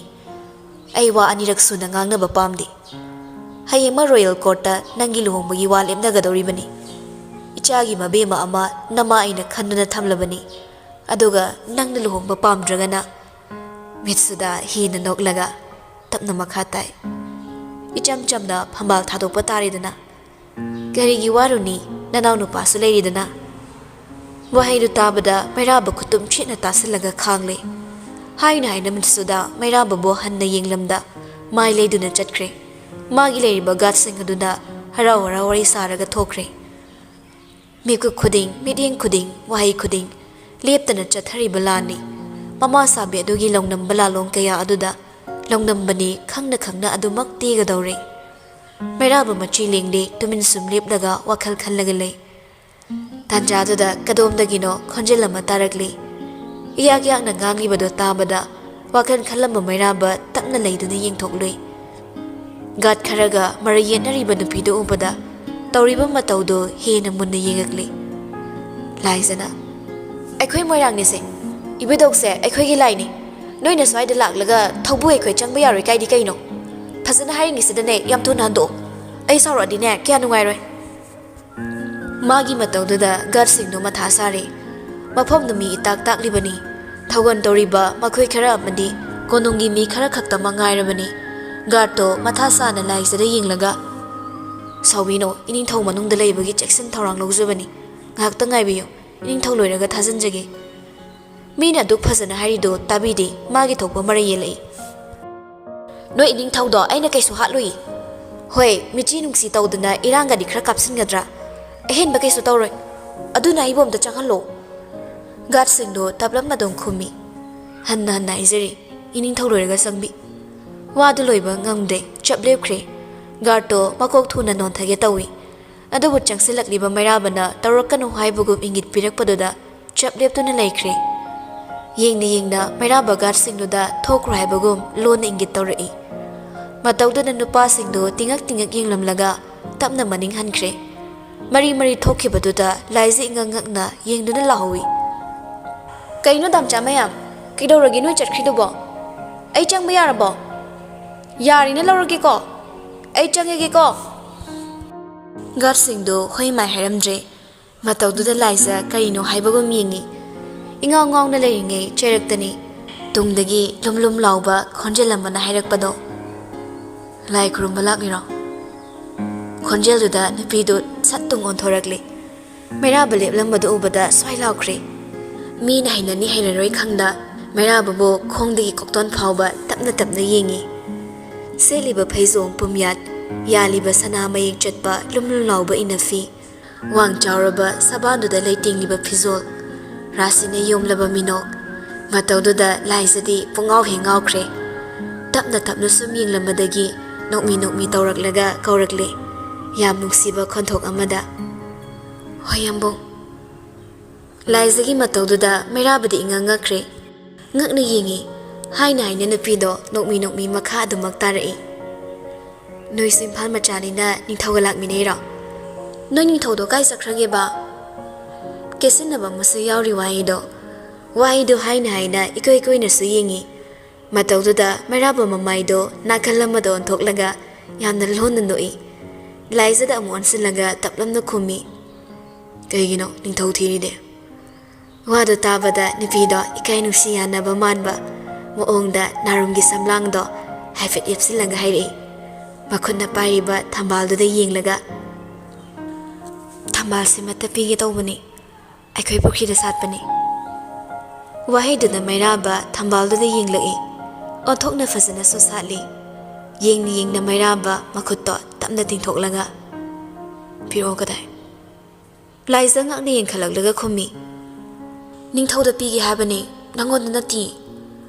ꯑꯩ ꯋꯥ ꯑꯅꯤꯔꯛ ꯁꯨꯅ ꯉꯥꯡꯅꯕ ꯄꯥꯝꯗꯦ꯫ ꯍꯌꯦꯡꯃꯛ ꯔꯣꯌꯦꯜ ꯀꯣꯔꯠꯇ ꯅꯪꯒꯤ ꯂꯨꯍꯣꯡꯕꯒꯤ ꯋꯥ ꯂꯦꯞꯅꯒꯗꯧꯔꯤꯕꯅꯤ꯫ ꯏꯆꯥꯒꯤ ꯃꯕꯦꯝꯃ ꯑꯃ ꯅꯃꯥ ꯑꯩꯅ ꯈꯟꯗꯨꯅ ꯊꯝꯂꯕꯅꯤ꯫ ꯑꯗꯨꯒ ꯅꯪꯅ ꯂꯨꯍꯣꯡꯕ ꯄꯥꯝꯗ꯭ꯔꯒꯅ ꯃꯤꯠꯁꯨꯗ ꯍꯦꯟꯅ ꯅꯣꯛꯂꯒ ꯇꯞꯅ ꯃꯈꯥ ꯇꯥꯏ꯫ "ꯏꯆꯝ ꯆꯝꯅ ꯐꯝꯕꯥꯜ ꯊꯥꯗꯣꯛꯄ ꯇꯥꯔꯦꯗꯅ꯫ ꯀꯔꯤꯒꯤ ꯋꯥꯔꯨꯅꯤ, ꯅꯅꯥꯎ ꯅꯨꯄꯥꯁꯨ ꯂꯩꯔꯤꯗꯅ"꯫ ꯋꯥꯍꯩꯗꯨ ꯇꯥꯕꯗ ꯃꯩꯔꯥꯕ ꯈꯨꯇꯨꯝ ꯆꯦꯠꯅ ꯇꯥꯁꯤꯜꯂꯒ ꯈꯥꯡꯂꯦ꯫ ꯍꯥꯏꯅ ꯍꯥꯏꯅ ꯃꯤꯠꯁꯨꯗ ꯃꯩꯔꯥꯕꯕꯨ ꯍꯟꯅ ꯌꯦꯡꯂꯝꯗ ꯃꯥꯏ ꯂꯩꯗꯨꯅ ꯆꯠꯈ꯭ꯔꯦ꯫ ꯃꯥꯒꯤ ꯂꯩꯔꯤꯕ ꯒꯥꯔꯗꯁꯤꯡ ꯑꯗꯨꯅ ꯍꯔꯥꯎ ꯍꯔꯥꯎ ꯋꯥꯔꯤ ꯁꯥꯔꯒ ꯊꯣꯛꯈ꯭ꯔꯦ꯫ ꯃꯤꯀꯨꯞ ꯈꯨꯗꯤꯡ, ꯃꯤꯠꯌꯦꯡ ꯈꯨꯗꯤꯡ, ꯋꯥꯍꯩ ꯈꯨꯗꯤꯡ ꯂꯦꯞꯇꯅ ꯆꯠꯊꯔꯤꯕ ꯂꯥꯟꯅꯤ꯫ ꯃꯃꯥ ꯁꯥꯕꯤ ꯑꯗꯨꯒꯤ ꯂꯧꯅꯝꯕ ꯂꯥꯂꯣꯡ ꯀꯌꯥ ꯑꯗꯨꯗ ꯂꯧꯅꯝꯕꯅꯤ ꯈꯪꯅ ꯈꯪꯅ ꯑꯗꯨꯃꯛ ꯇꯦꯒꯗꯧꯔꯦ꯫ ꯃꯩꯔꯥꯕ ꯃꯆꯤ ꯂꯦꯡꯂꯦ ꯇꯨꯃꯤꯟ ꯁꯨꯝ ꯂꯦꯞꯂꯒ ꯋꯥꯈꯜ ꯈꯜꯂꯒ ꯂꯩ꯫ ꯇꯥꯟꯖꯥꯗꯨꯗ ꯀꯗꯣꯝꯗꯒꯤꯅꯣ ꯈꯣꯟꯖꯦꯜ ꯑꯃ ꯇꯥꯔꯛꯂꯤ꯫ ꯏꯌꯥꯛ ꯌꯥꯛꯅ ꯉꯥꯡꯂꯤꯕꯗꯨ ꯇꯥꯕꯗ ꯋꯥꯈꯜ ꯈꯜꯂꯝꯕ ꯃꯩꯔꯥꯕ ꯇꯞꯅ ꯂꯩꯗꯨꯅ ꯌꯦꯡꯊꯣꯛꯂꯨꯏ꯫ ꯒꯥꯔꯗ ꯈꯔꯒ ꯃꯔꯩ ꯌꯦꯠꯅꯔꯤꯕ ꯅꯨꯄꯤꯗꯨ ꯎꯕꯗ ꯇꯧꯔꯤꯕ ꯃꯇꯧꯗꯨ ꯍꯦꯟꯅ ꯃꯨꯟꯅ ꯌꯦꯡꯉꯛꯂꯤ꯫ ꯂꯥꯏꯖꯅ, "ꯑꯩꯈꯣꯏ ꯃꯣꯏꯔꯥꯡꯅꯤꯁꯦ, ꯏꯕꯨꯙꯧꯁꯦ ꯑꯩꯈꯣꯏꯒꯤ ꯂꯥꯏꯅꯤ꯫ ꯅꯣꯏꯅ ꯁ꯭ꯋꯥꯏꯗ ꯂꯥꯛꯂꯒ ꯊꯧꯕꯨ ꯑꯩꯈꯣꯏ ꯆꯪꯕ ꯌꯥꯔꯣꯏ ꯀꯥꯏꯗꯤ ꯀꯩꯅꯣ? ꯐꯖꯅ ꯍꯥꯏꯔꯤꯉꯩꯁꯤꯗꯅꯦ ꯌꯥꯝ ꯊꯨꯅ ꯍꯟꯗꯣꯛꯑꯣ꯫ ꯑꯩ ꯁꯥꯎꯔꯛꯑꯗꯤꯅꯦ ꯀꯌꯥ ꯅꯨꯡꯉꯥꯏꯔꯣꯏ"꯫ ꯃꯥꯒꯤ ꯃꯇꯧꯗꯨꯗ ꯒꯥꯔꯗꯁꯤꯡꯗꯨ ꯃꯊꯥ ꯁꯥꯔꯦ꯫ ꯃꯐꯝꯗꯨ ꯃꯤ ꯏꯇꯥꯛ ꯇꯥꯛꯂꯤꯕꯅꯤ꯫ ꯊꯧꯒꯜ ꯇꯧꯔꯤꯕ ꯃꯈꯣꯏ ꯈꯔ ꯑꯃꯗꯤ ꯀꯣꯅꯨꯡꯒꯤ ꯃꯤ ꯈꯔ ꯈꯛꯇꯃꯛ ꯉꯥꯏꯔꯕꯅꯤ꯫ ꯒꯥꯔꯗꯇꯣ ꯃꯊꯥ ꯁꯥꯅ ꯂꯥꯏꯖꯗ ꯌꯦꯡꯂꯒ, "ꯁꯥꯎꯕꯤꯅꯣ, ꯏꯅꯤꯡꯊꯧ ꯃꯅꯨꯡꯗ ꯂꯩꯕꯒꯤ ꯆꯦꯛꯁꯤꯟ ꯊꯧꯔꯥꯡ ꯂꯧꯖꯕꯅꯤ꯫ ꯉꯥꯏꯍꯥꯛꯇ ꯉꯥꯏꯕꯤꯌꯨ, ꯏꯅꯤꯡꯊꯧ ꯂꯣꯏꯔꯒ ꯊꯥꯖꯤꯟꯖꯒꯦ"꯫ ꯃꯤꯅ ꯑꯗꯨꯛ ꯐꯖꯅ ꯍꯥꯏꯔꯤꯗꯣ ꯇꯥꯕꯤꯗꯦ, ꯃꯥꯒꯤ ꯊꯣꯛꯄ ꯃꯔꯩ ꯌꯦꯜꯂꯛꯏ꯫ "ꯅꯣꯏ ꯏꯅꯤꯡꯊꯧꯗꯣ ꯑꯩꯅ ꯀꯩꯁꯨ ꯍꯥꯠꯂꯨꯏ꯫ ꯍꯣꯏ, ꯃꯤꯆꯤ ꯅꯨꯡꯁꯤ ꯇꯧꯗꯅ ꯏꯔꯥꯡꯒꯗꯤ ꯈꯔ ꯀꯥꯞꯁꯤꯟꯒꯗ꯭ꯔꯥ? ꯑꯍꯦꯟꯕ ꯀꯩꯁꯨ ꯇꯧꯔꯣꯏ꯫ ꯑꯗꯨꯅ ꯑꯩꯕꯨ ꯑꯝꯇ ꯆꯪꯍꯜꯂꯣ"꯫ ꯒꯥꯔꯗꯁꯤꯡꯗꯣ ꯇꯞꯂꯞꯅ ꯑꯗꯨꯝ ꯈꯨꯝꯃꯤ꯫ ꯍꯟꯅ ꯍꯟꯅ ꯍꯥꯏꯖꯔꯤ, ꯏꯅꯤꯡꯊꯧ ꯂꯣꯏꯔꯒ ꯆꯪꯕꯤ꯫ ꯋꯥꯗꯨ ꯂꯣꯏꯕ ꯉꯝꯗꯦ, ꯆꯞ ꯂꯦꯞꯈ꯭ꯔꯦ꯫ ꯒꯥꯔꯗꯇꯣ ꯃꯀꯣꯛ ꯊꯨꯅ ꯅꯣꯟꯊꯒꯦ ꯇꯧꯏ꯫ ꯑꯗꯨꯕꯨ ꯆꯪꯁꯤꯜꯂꯛꯂꯤꯕ ꯃꯩꯔꯥꯕꯅ ꯇꯧꯔꯛꯀꯅꯨ ꯍꯥꯏꯕꯒꯨꯝ ꯏꯪꯒꯤꯠ ꯄꯤꯔꯛꯄꯗꯨꯗ ꯆꯞ ꯂꯦꯞꯇꯨꯅ ꯂꯩꯈ꯭ꯔꯦ꯫ ꯌꯦꯡꯅ ꯌꯦꯡꯅ ꯃꯩꯔꯥꯕ ꯒꯥꯔꯗꯁꯤꯡꯗꯨꯗ ꯊꯣꯛꯈ꯭ꯔꯣ ꯍꯥꯏꯕꯒꯨꯝ ꯂꯣꯟꯅ ꯏꯪꯒꯤꯠ ꯇꯧꯔꯛꯏ꯫ ꯃꯇꯧꯗꯨꯅ ꯅꯨꯄꯥꯁꯤꯡꯗꯨ ꯇꯤꯉꯛ ꯇꯤꯉꯛ ꯌꯦꯡꯂꯝꯂꯒ ꯇꯞꯅ ꯃꯅꯤꯡ ꯍꯟꯈ꯭ꯔꯦ꯫ ꯃꯔꯤ ꯃꯔꯤ ꯊꯣꯛꯈꯤꯕꯗꯨꯗ ꯂꯥꯏꯖ ꯏꯉꯛ ꯉꯛꯅ ꯌꯦꯡꯗꯨꯅ ꯂꯥꯎꯍꯧꯏ꯫ "ꯀꯩꯅꯣ ꯗꯥꯝꯆꯥ ꯃꯌꯥꯝ? ꯀꯩꯗꯧꯔꯒꯦ ꯅꯣꯏ ꯆꯠꯈ꯭ꯔꯤꯗꯨꯕꯣ? ꯑꯩ ꯆꯪꯕ ꯌꯥꯔꯕꯣ? ꯌꯥꯔꯦꯅ ꯂꯧꯔꯒꯦꯀꯣ? ꯑꯩ ꯆꯪꯉꯒꯦꯀꯣ"꯫ ꯒꯥꯔꯗꯁꯤꯡꯗꯨ ꯍꯣꯏ ꯃꯥꯏ ꯍꯥꯏꯔꯝꯗ꯭ꯔꯦ꯫ ꯃꯇꯧꯗꯨꯗ ꯂꯥꯏꯖ ꯀꯔꯤꯅꯣ ꯍꯥꯏꯕꯒꯨꯝ ꯌꯦꯡꯉꯤ꯫ ꯏꯉꯥꯎ ꯉꯥꯎꯅ ꯂꯩꯔꯤꯉꯩ ꯆꯩꯔꯛꯇꯅꯤ꯫ ꯇꯨꯡꯗꯒꯤ ꯂꯨꯝ ꯂꯨꯝ ꯂꯥꯎꯕ ꯈꯣꯟꯖꯦꯜ ꯑꯃꯅ ꯍꯥꯏꯔꯛꯄꯗꯣ, "ꯂꯥꯏ ꯈꯨꯔꯨꯝꯕ ꯂꯥꯛꯂꯤꯔꯣ?" ꯈꯣꯟꯖꯦꯜꯗꯨꯗ ꯅꯨꯄꯤꯗꯨ ꯁꯠ ꯇꯨꯡ ꯑꯣꯟꯊꯣꯔꯛꯂꯤ꯫ ꯃꯩꯔꯥꯕ ꯂꯦꯞꯂꯝꯕꯗꯨ ꯎꯕꯗ ꯁ꯭ꯋꯥꯏ ꯂꯥꯎꯈ꯭ꯔꯦ꯫ ꯃꯤꯅ ꯍꯩꯅꯅꯤ ꯍꯩꯅꯔꯣꯏ ꯈꯪꯗ ꯃꯩꯔꯥꯕꯕꯨ ꯈꯣꯡꯗꯒꯤ ꯀꯣꯛꯇꯣꯟ ꯐꯥꯎꯕ ꯇꯞꯅ ꯇꯞꯅ ꯌꯦꯡꯉꯤ꯫ ꯁꯦꯠꯂꯤꯕ ꯐꯩꯖꯣꯝ ꯄꯨꯝꯌꯥꯠ, ꯌꯥꯜꯂꯤꯕ ꯁꯅꯥ ꯃꯌꯦꯛ ꯆꯠꯄ ꯂꯨꯝ ꯂꯨꯝ ꯂꯥꯎꯕ ꯏꯅꯐꯤ, ꯋꯥꯡ ꯆꯥꯎꯔꯕ ꯁꯕꯥꯟꯗꯨꯗ ꯂꯩꯇꯦꯡꯂꯤꯕ ꯐꯤꯖꯣꯜ, ꯔꯥꯁꯤꯅ ꯌꯣꯝꯂꯕ ꯃꯤꯅꯣꯛ, ꯃꯇꯧꯗꯨꯗ ꯂꯥꯏꯖꯗꯤ ꯄꯨꯡꯉꯥꯎ ꯍꯦꯛ ꯉꯥꯎꯈ꯭ꯔꯦ꯫ ꯇꯞꯅ ꯇꯞꯅ ꯁꯨꯝ ꯌꯦꯡꯂꯝꯕꯗꯒꯤ ꯅꯣꯛꯃꯤ ꯅꯣꯛꯃꯤ ꯇꯧꯔꯛꯂꯒ ꯀꯧꯔꯛꯂꯦ, ꯌꯥꯝ ꯅꯨꯡꯁꯤꯕ ꯈꯣꯟꯊꯣꯛ ꯑꯃꯗ, "ꯍꯣꯏ ꯌꯥꯝꯕꯨꯡ꯫" ꯂꯥꯏꯖꯒꯤ ꯃꯇꯧꯗꯨꯗ ꯃꯩꯔꯥꯕꯗꯤ ꯏꯉꯛ ꯉꯛꯈ꯭ꯔꯦ꯫ ꯉꯛꯅ ꯌꯦꯡꯉꯤ꯫ ꯍꯥꯏꯅ ꯍꯥꯏꯅ ꯅꯨꯄꯤꯗꯣ ꯅꯣꯛꯃꯤ ꯅꯣꯛꯃꯤ ꯃꯈꯥ ꯑꯗꯨꯃꯛ ꯇꯥꯔꯛꯏ, "ꯅꯣꯏꯁꯨ ꯏꯝꯐꯥꯜ ꯃꯆꯥꯅꯤꯅ ꯅꯤꯡꯊꯧꯒ ꯂꯥꯛꯃꯤꯟꯅꯩꯔꯣ? ꯅꯣꯏ ꯅꯤꯡꯊꯧꯗꯣ ꯀꯥꯏ ꯆꯠꯈ꯭ꯔꯒꯦꯕ?" ꯀꯦꯠꯁꯤꯟꯅꯕ ꯑꯃꯁꯨ ꯌꯥꯎꯔꯤ ꯋꯥꯍꯩꯗꯣ꯫ ꯋꯥꯍꯩꯗꯣ ꯍꯥꯏꯅ ꯍꯥꯏꯅ ꯏꯀꯣꯏ ꯀꯣꯏꯅꯁꯨ ꯌꯦꯡꯉꯤ꯫ ꯃꯇꯧꯗꯨꯗ ꯃꯩꯔꯥꯕ ꯃꯃꯥꯏꯗꯣ ꯅꯥꯀꯜ ꯑꯃꯗ ꯑꯣꯟꯊꯣꯛꯂꯒ ꯌꯥꯝꯅ ꯂꯣꯟꯅ ꯅꯣꯛꯏ꯫ ꯂꯥꯏꯖꯗ ꯑꯃꯨꯛ ꯑꯣꯟꯁꯤꯜꯂꯒ ꯇꯞꯂꯞꯅ ꯈꯨꯝꯃꯤ, "ꯀꯩꯒꯤꯅꯣ ꯅꯤꯡꯊꯧ ꯊꯤꯔꯤꯗꯤ?" ꯋꯥꯗꯨ ꯇꯥꯕꯗ ꯅꯨꯄꯤꯗꯣ ꯏꯀꯥꯏ ꯅꯨꯡꯁꯤ ꯌꯥꯅꯕ ꯃꯥꯟꯕ ꯃꯑꯣꯡꯗ ꯅꯥꯔꯨꯝꯒꯤ ꯁꯝꯂꯥꯡꯗꯣ ꯍꯥꯏꯐꯦꯠ ꯌꯦꯞꯁꯤꯜꯂꯒ ꯍꯥꯏꯔꯛꯏ꯫ ꯃꯈꯨꯠꯅ ꯄꯥꯏꯔꯤꯕ ꯊꯝꯕꯥꯜꯗꯨꯗ ꯌꯦꯡꯂꯒ, "ꯊꯝꯕꯥꯜꯁꯤꯃꯠꯇ ꯄꯤꯒꯦ ꯇꯧꯕꯅꯤ, ꯑꯩꯈꯣꯏ ꯄꯨꯈ꯭ꯔꯤꯗ ꯁꯥꯠꯄꯅꯤ꯫" ꯋꯥꯍꯩꯗꯨꯅ ꯃꯩꯔꯥꯕ ꯊꯝꯕꯥꯜꯗꯨꯗ ꯌꯦꯡꯂꯛꯏ꯫ ꯑꯣꯟꯊꯣꯛꯅ ꯐꯖꯅꯁꯨ ꯁꯥꯠꯂꯤ꯫ ꯌꯦꯡꯅ ꯌꯦꯡꯅ ꯃꯩꯔꯥꯕ ꯃꯈꯨꯠꯇꯣ ꯇꯞꯅ ꯇꯤꯡꯊꯣꯛꯂꯒ, "ꯄꯤꯔꯛꯑꯣ ꯀꯗꯥꯏ?" ꯂꯥꯏꯖ ꯉꯛꯅ ꯌꯦꯡꯈꯠꯂꯛꯂꯒ ꯈꯨꯝꯃꯤ, "ꯅꯤꯡꯊꯧꯗ ꯄꯤꯒꯦ ꯍꯥꯏꯕꯅꯤ, ꯅꯪꯉꯣꯟꯗ ꯅꯠꯇꯦ꯫"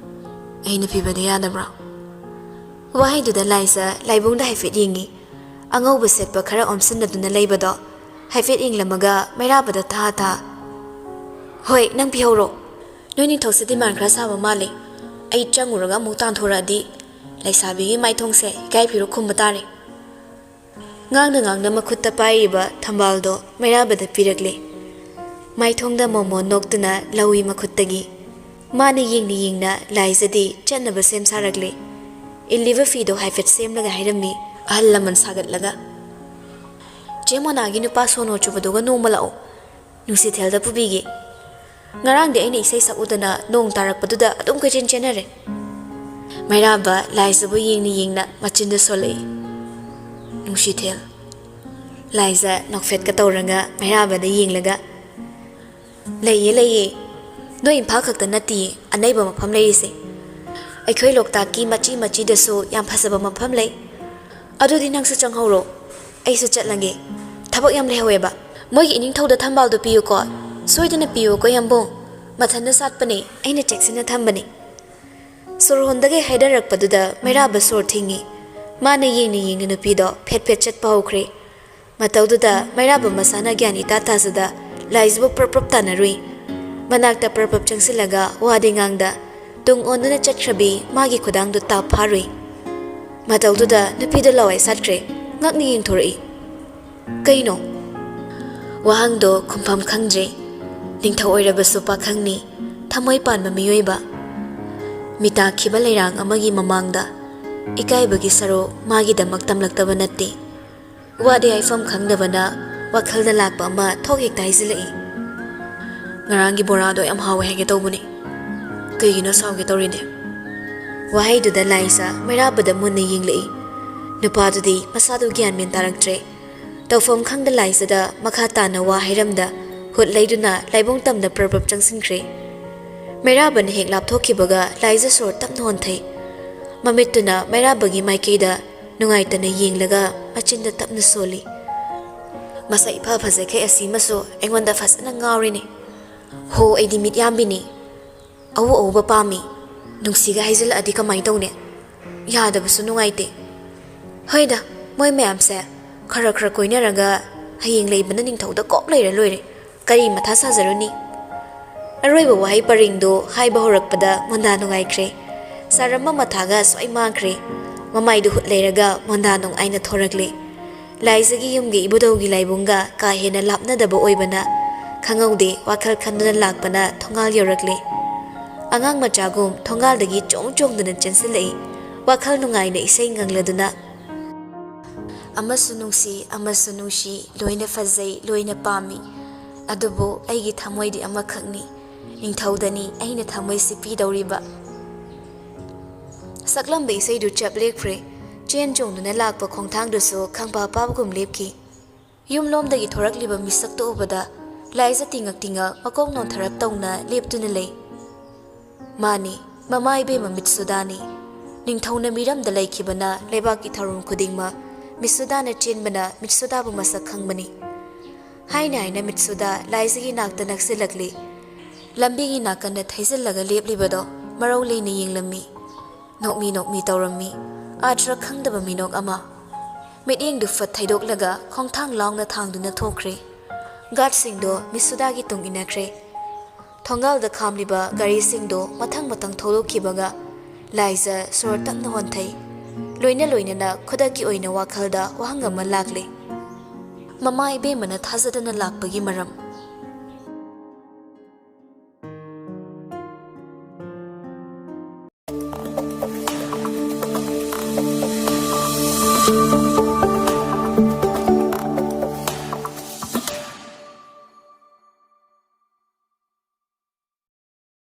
"ꯑꯩꯅ ꯄꯤꯕꯗꯤ ꯌꯥꯗꯕ꯭ꯔꯥ?" ꯋꯥꯍꯩꯗꯨꯗ ꯂꯥꯏꯖ ꯂꯥꯏꯕꯨꯡꯗ ꯍꯥꯏꯐꯦꯠ ꯌꯦꯡꯉꯤ꯫ ꯑꯉꯧꯕ ꯁꯦꯠꯄ ꯈꯔ ꯑꯣꯝꯁꯤꯟꯅꯗꯨꯅ ꯂꯩꯕꯗꯣ ꯍꯥꯏꯐꯦꯠ ꯌꯦꯡꯂꯝꯃꯒ ꯃꯩꯔꯥꯕꯗ ꯊꯥ ꯊꯥ, "ꯍꯣꯏ, ꯅꯪ ꯄꯤꯍꯧꯔꯣ꯫ ꯅꯣꯏ ꯅꯤꯡꯊꯧꯁꯦ ꯗꯤꯃꯥꯟ ꯈꯔ ꯁꯥꯕ ꯃꯥꯜꯂꯦ꯫ ꯑꯩ ꯆꯪꯉꯨꯔꯒ ꯑꯃꯨꯛ ꯇꯥꯟꯊꯣꯔꯛꯑꯗꯤ ꯂꯩꯁꯥꯕꯤꯒꯤ ꯃꯥꯏꯊꯣꯡꯁꯦ ꯏꯀꯥꯏ ꯐꯤꯔꯨꯛ ꯈꯨꯝꯕ ꯇꯥꯔꯦ꯫" ꯉꯥꯡꯅ ꯉꯥꯡꯅ ꯃꯈꯨꯠꯇ ꯄꯥꯏꯔꯤꯕ ꯊꯝꯕꯥꯜꯗꯣ ꯃꯩꯔꯥꯕꯗ ꯄꯤꯔꯛꯂꯦ꯫ ꯃꯥꯏꯊꯣꯡꯗ ꯃꯣꯃꯣꯟ ꯅꯣꯛꯇꯨꯅ ꯂꯧꯏ ꯃꯈꯨꯠꯇꯒꯤ꯫ ꯃꯥꯅ ꯌꯦꯡꯅ ꯌꯦꯡꯅ ꯂꯥꯏꯖꯗꯤ ꯆꯠꯅꯕ ꯁꯦꯝ ꯁꯥꯔꯛꯂꯦ꯫ ꯏꯜꯂꯤꯕ ꯐꯤꯗꯣ ꯍꯥꯏꯐꯦꯠ ꯁꯦꯝꯂꯒ ꯍꯥꯏꯔꯝꯃꯤ ꯑꯍꯜ ꯂꯃꯟ ꯁꯥꯒꯠꯂꯒ, "ꯆꯦ ꯃꯣꯅꯥꯒꯤ ꯅꯨꯄꯥ ꯁꯣꯅꯣ ꯆꯨꯕꯗꯨꯒ ꯅꯣꯡꯃ ꯂꯥꯛꯑꯣ, ꯅꯨꯡꯁꯤꯊꯦꯜꯗ ꯄꯨꯕꯤꯒꯦ꯫" ꯉꯔꯥꯡꯗꯤ ꯑꯩꯅ ꯏꯁꯩ ꯁꯛꯎꯗꯅ ꯅꯣꯡ ꯇꯥꯔꯛꯄꯗꯨꯗ ꯑꯗꯨꯝ ꯀꯣꯏꯆꯦꯟ ꯆꯦꯟꯅꯔꯦ꯫ ꯃꯩꯔꯥꯕ ꯂꯥꯏꯖꯕꯨ ꯌꯦꯡꯅ ꯌꯦꯡꯅ ꯃꯆꯤꯟꯗ ꯁꯣꯜꯂꯛꯏ꯫ ꯅꯨꯡꯁꯤꯊꯦꯜ꯫ ꯂꯥꯏꯖ ꯅꯣꯛꯐꯦꯠꯀ ꯇꯧꯔꯒ ꯃꯩꯔꯥꯕꯗ ꯌꯦꯡꯂꯒ, "ꯂꯩꯌꯦ, ꯂꯩꯌꯦ꯫ ꯅꯣꯏ ꯏꯝꯐꯥꯜ ꯈꯛꯇ ꯅꯠꯇꯤꯌꯦ ꯑꯅꯩꯕ ꯃꯐꯝ ꯂꯩꯔꯤꯁꯦ꯫ ꯑꯩꯈꯣꯏ ꯂꯣꯛꯇꯥꯛꯀꯤ ꯃꯆꯤ ꯃꯆꯤꯗꯁꯨ ꯌꯥꯝ ꯐꯖꯕ ꯃꯐꯝ ꯂꯩ꯫ ꯑꯗꯨꯗꯤ ꯅꯪꯁꯨ ꯆꯪꯍꯧꯔꯣ꯫ ꯑꯩꯁꯨ ꯆꯠꯂꯒꯦ꯫ ꯊꯕꯛ ꯌꯥꯝ ꯂꯩꯍꯧꯋꯦꯕ꯫ ꯃꯣꯏꯒꯤ ꯏꯅꯤꯡꯊꯧꯗ ꯊꯝꯕꯥꯜꯗꯣ ꯄꯤꯌꯨꯀꯣ꯫ ꯁꯣꯏꯗꯅ ꯄꯤꯌꯨꯀꯣ, ꯌꯥꯝꯕꯨꯡ꯫ ꯃꯊꯟꯇ ꯁꯥꯠꯄꯅꯦ꯫ ꯑꯩꯅ ꯆꯦꯛꯁꯤꯟꯅ ꯊꯝꯕꯅꯦ꯫" ꯁꯣꯔ ꯍꯣꯟꯗꯒꯩ ꯍꯥꯏꯗꯔꯛꯄꯗꯨꯗ ꯃꯩꯔꯥꯕ ꯁꯣꯔ ꯊꯤꯡꯉꯤ꯫ ꯃꯥꯅ ꯌꯦꯡꯅ ꯌꯦꯡꯅ ꯅꯨꯄꯤꯗꯣ ꯐꯦꯠ ꯐꯦꯠ ꯆꯠꯄ ꯍꯧꯈ꯭ꯔꯦ꯫ ꯃꯇꯧꯗꯨꯗ ꯃꯩꯔꯥꯕ ꯃꯁꯥꯅ ꯒ꯭ꯌꯥꯟ ꯏꯇꯥ ꯇꯥꯖꯗ ꯂꯥꯏꯖꯕꯨ ꯄ꯭ꯔꯞ ꯄ꯭ꯔꯞ ꯇꯥꯟꯅꯔꯨꯏ꯫ ꯃꯅꯥꯛꯇ ꯄ꯭ꯔꯞ ꯄ꯭ꯔꯞ ꯆꯪꯁꯤꯜꯂꯒ ꯋꯥꯗꯤ ꯉꯥꯡꯗ ꯇꯨꯡ ꯑꯣꯟꯗꯨꯅ ꯆꯠꯈ꯭ꯔꯕꯤ ꯃꯥꯒꯤ ꯈꯨꯗꯥꯡꯗꯨ ꯇꯥꯞ ꯐꯥꯔꯨꯏ꯫ ꯃꯇꯧꯗꯨꯗ ꯅꯨꯄꯤꯗꯨ ꯂꯋꯥꯏ ꯁꯥꯠꯈ꯭ꯔꯦ꯫ ꯉꯛꯅ ꯌꯦꯡꯊꯣꯔꯛꯏ꯫ "ꯀꯩꯅꯣ?" ꯋꯥꯍꯪꯗꯣ ꯈꯨꯝꯐꯝ ꯈꯪꯗ꯭ꯔꯦ꯫ ꯅꯤꯡꯊꯧ ꯑꯣꯏꯔꯕꯁꯨ ꯄꯥꯈꯪꯅꯤ, ꯊꯃꯣꯏ ꯄꯥꯟꯕ ꯃꯤꯑꯣꯏꯕ꯫ ꯃꯤꯇꯥꯈꯤꯕ ꯂꯩꯔꯥꯡ ꯑꯃꯒꯤ ꯃꯃꯥꯡꯗ ꯏꯀꯥꯏꯕꯒꯤ ꯁꯔꯨ ꯃꯥꯒꯤꯗꯃꯛ ꯇꯝꯂꯛꯇꯕ ꯅꯠꯇꯦ꯫ ꯋꯥꯗꯤ ꯍꯥꯏꯐꯝ ꯈꯪꯗꯕꯅ ꯋꯥꯈꯜꯗ ꯂꯥꯛꯄ ꯑꯃ ꯊꯣꯛ ꯍꯦꯛꯇ ꯍꯥꯏꯖꯤꯜꯂꯛꯏ꯫ "ꯉꯔꯥꯡꯒꯤ ꯕꯣꯔꯥꯗꯣ ꯌꯥꯝ ꯍꯥꯎꯋꯦ ꯍꯥꯏꯒꯦ ꯇꯧꯕꯅꯤ꯫ ꯀꯩꯒꯤꯅꯣ ꯁꯥꯎꯒꯦ ꯇꯧꯔꯤꯗꯤ?" ꯋꯥꯍꯩꯗꯨꯗ ꯂꯥꯏꯖ ꯃꯩꯔꯥꯕꯗ ꯃꯨꯟꯅ ꯌꯦꯡꯂꯛꯏ꯫ ꯅꯨꯄꯥꯗꯨꯗꯤ ꯃꯁꯥꯗꯨ ꯒ꯭ꯌꯥꯟ ꯃꯦꯟ ꯇꯥꯔꯛꯇ꯭ꯔꯦ꯫ ꯇꯧꯐꯝ ꯈꯪꯗ ꯂꯥꯏꯖꯗ ꯃꯈꯥ ꯇꯥꯅ ꯋꯥ ꯍꯥꯏꯔꯝꯗ ꯍꯨꯠ ꯂꯩꯗꯨꯅ ꯂꯥꯏꯕꯨꯡ ꯇꯝꯗ ꯄ꯭ꯔꯞ ꯄ꯭ꯔꯞ ꯆꯪꯁꯤꯟꯈ꯭ꯔꯦ꯫ ꯃꯩꯔꯥꯕꯅ ꯍꯦꯛ ꯂꯥꯞꯊꯣꯛꯈꯤꯕꯒ ꯂꯥꯏꯖ ꯁꯣꯔ ꯇꯞꯅ ꯍꯣꯟꯊꯩ꯫ ꯃꯃꯤꯠꯇꯨꯅ ꯃꯩꯔꯥꯕꯒꯤ ꯃꯥꯏꯀꯩꯗ ꯅꯨꯡꯉꯥꯏꯇꯅ ꯌꯦꯡꯂꯒ ꯃꯆꯤꯟꯗ ꯇꯞꯅ ꯁꯣꯜꯂꯤ꯫ "ꯃꯁꯛ ꯏꯐ ꯐꯖꯈꯩ ꯑꯁꯤꯃꯁꯨ ꯑꯩꯉꯣꯟꯗ ꯐꯖꯅ ꯉꯥꯎꯔꯤꯅꯦ꯫ ꯍꯣ, ꯑꯩꯗꯤ ꯃꯤꯠ ꯌꯥꯝꯕꯤꯅꯤ꯫ ꯑꯎ ꯑꯎꯕ ꯄꯥꯝꯃꯤ꯫ ꯅꯨꯡꯁꯤꯒ ꯍꯥꯏꯖꯤꯜꯂꯛꯑꯗꯤ ꯀꯃꯥꯏ ꯇꯧꯅꯤ? ꯌꯥꯗꯕꯁꯨ ꯅꯨꯡꯉꯥꯏꯇꯦ꯫ ꯍꯣꯏꯗ, ꯃꯣꯏ ꯃꯌꯥꯝꯁꯦ ꯈꯔ ꯈꯔ ꯀꯣꯏꯅꯔꯒ ꯍꯌꯦꯡ ꯂꯩꯕꯅ ꯅꯤꯡꯊꯧꯗ ꯀꯣꯛ ꯂꯩꯔ ꯂꯣꯏꯔꯦ꯫ ꯀꯔꯤ ꯃꯊꯥ ꯁꯥꯖꯔꯨꯅꯤ?" ꯑꯔꯣꯏꯕ ꯋꯥꯍꯩ ꯄꯔꯦꯡꯗꯨ ꯍꯥꯏꯕ ꯍꯧꯔꯛꯄꯗ ꯃꯣꯟꯗꯥ ꯅꯨꯡꯉꯥꯏꯈ꯭ꯔꯦ꯫ ꯁꯥꯔꯝꯕ ꯃꯊꯥꯒ ꯁ꯭ꯋꯥꯏ ꯃꯥꯡꯈ꯭ꯔꯦ꯫ ꯃꯃꯥꯏꯗꯨ ꯍꯨꯠ ꯂꯩꯔꯒ ꯃꯣꯟꯗꯥ ꯅꯨꯡꯉꯥꯏꯅ ꯊꯣꯔꯛꯂꯦ꯫ ꯂꯥꯏꯖꯒꯤ ꯌꯨꯝꯒꯤ ꯏꯕꯨꯙꯧꯒꯤ ꯂꯥꯏꯕꯨꯡꯒ ꯀꯥ ꯍꯦꯟꯅ ꯂꯥꯞꯅꯗꯕ ꯑꯣꯏꯕꯅ ꯈꯪꯍꯧꯗꯦ ꯋꯥꯈꯜ ꯈꯟꯗꯨꯅ ꯂꯥꯛꯄꯅ ꯊꯣꯡꯒꯥꯜ ꯌꯧꯔꯛꯂꯦ꯫ ꯑꯉꯥꯡ ꯃꯆꯥꯒꯨꯝ ꯊꯣꯡꯒꯥꯜꯗꯒꯤ ꯆꯣꯡ ꯆꯣꯡꯗꯨꯅ ꯆꯦꯟꯁꯤꯜꯂꯛꯏ꯫ ꯋꯥꯈꯜ ꯅꯨꯡꯉꯥꯏꯅ ꯏꯁꯩ ꯉꯪꯂꯗꯨꯅ, "ꯑꯃꯁꯨ ꯅꯨꯡꯁꯤ, ꯑꯃꯁꯨ ꯅꯨꯡꯁꯤ, ꯂꯣꯏꯅ ꯐꯖꯩ, ꯂꯣꯏꯅ ꯄꯥꯝꯃꯤ꯫ ꯑꯗꯨꯕꯨ ꯑꯩꯒꯤ ꯊꯃꯣꯏꯗꯤ ꯑꯃꯈꯛꯅꯤ꯫ ꯅꯤꯡꯊꯧꯗꯅꯤ ꯑꯩꯅ ꯊꯃꯣꯏꯁꯤ ꯄꯤꯗꯧꯔꯤꯕ꯫ ꯁꯛꯂꯝꯕ ꯏꯁꯩꯗꯨ ꯆꯞ ꯂꯦꯞꯈ꯭ꯔꯦ꯫ ꯆꯦꯟ ꯆꯣꯡꯗꯨꯅ ꯂꯥꯛꯄ ꯈꯣꯡꯊꯥꯡꯗꯨꯁꯨ ꯈꯪꯄꯥ ꯄꯥꯕꯒꯨꯝ ꯂꯦꯞꯈꯤ꯫ ꯌꯨꯝꯂꯣꯝꯗꯒꯤ ꯊꯣꯔꯛꯂꯤꯕ ꯃꯤꯁꯛꯇꯨ ꯎꯕꯗ ꯂꯥꯏꯖ ꯇꯤꯡꯉꯛ ꯇꯤꯡꯉꯛ ꯃꯀꯣꯛ ꯅꯣꯟꯊꯔꯞ ꯇꯧꯅ ꯂꯦꯞꯇꯨꯅ ꯂꯩ꯫ ꯃꯥꯅꯤ, ꯃꯃꯥ ꯏꯕꯦꯝꯃ ꯃꯤꯠꯁꯨꯗꯥꯅꯤ꯫ ꯅꯤꯡꯊꯧꯅ ꯃꯤꯔꯝꯗ ꯂꯩꯈꯤꯕꯅ ꯂꯩꯕꯥꯛꯀꯤ ꯊꯧꯔꯝ ꯈꯨꯗꯤꯡꯃꯛ ꯃꯤꯠꯁꯨꯗꯥꯅ ꯆꯦꯟꯕꯅ ꯃꯤꯠꯁꯨꯗꯥꯕꯨ ꯃꯁꯛ ꯈꯪꯕꯅꯤ꯫ ꯍꯥꯏꯅ ꯍꯥꯏꯅ ꯃꯤꯠꯁꯨꯗꯥ ꯂꯥꯏꯖꯒꯤ ꯅꯥꯛꯇ ꯅꯛꯁꯤꯜꯂꯛꯂꯤ꯫ ꯂꯝꯕꯤꯒꯤ ꯅꯥꯀꯟꯗ ꯊꯩꯖꯤꯜꯂꯒ ꯂꯦꯞꯂꯤꯕꯗꯣ ꯃꯔꯧ ꯂꯩꯅ ꯌꯦꯡꯂꯝꯃꯤ꯫ ꯅꯣꯛꯃꯤ ꯅꯣꯛꯃꯤ ꯇꯧꯔꯝꯃꯤ꯫ ꯑꯥꯔꯊ ꯈꯪꯗꯕ ꯃꯤꯅꯣꯛ ꯑꯃ꯫ ꯃꯤꯠꯌꯦꯡꯗꯨ ꯐꯠ ꯊꯩꯗꯣꯛꯂꯒ ꯈꯣꯡꯊꯥꯡ ꯂꯥꯎꯅ ꯊꯥꯡꯗꯨꯅ ꯊꯣꯛꯈ꯭ꯔꯦ꯫ ꯒꯥꯔꯗꯁꯤꯡꯗꯣ ꯃꯤꯠꯁꯨꯗꯥꯒꯤ ꯇꯨꯡ ꯏꯟꯅꯈ꯭ꯔꯦ꯫ ꯊꯣꯡꯒꯥꯜꯗ ꯈꯥꯝꯂꯤꯕ ꯒꯥꯔꯤꯁꯤꯡꯗꯣ ꯃꯊꯪ ꯃꯊꯪ ꯊꯧꯗꯣꯛꯈꯤꯕꯒ ꯂꯥꯏꯖ ꯁꯣꯔ ꯇꯞꯅ ꯍꯣꯟꯊꯩ꯫ ꯂꯣꯏꯅ ꯂꯣꯏꯅꯅ ꯈꯨꯗꯛꯀꯤ ꯑꯣꯏꯅ ꯋꯥꯈꯜꯗ ꯋꯥꯍꯪ ꯑꯃ ꯂꯥꯛꯂꯦ꯫ ꯃꯃꯥ ꯏꯕꯦꯝꯃꯅ ꯊꯥꯖꯗꯅ ꯂꯥꯛꯄꯒꯤ ꯃꯔꯝ꯫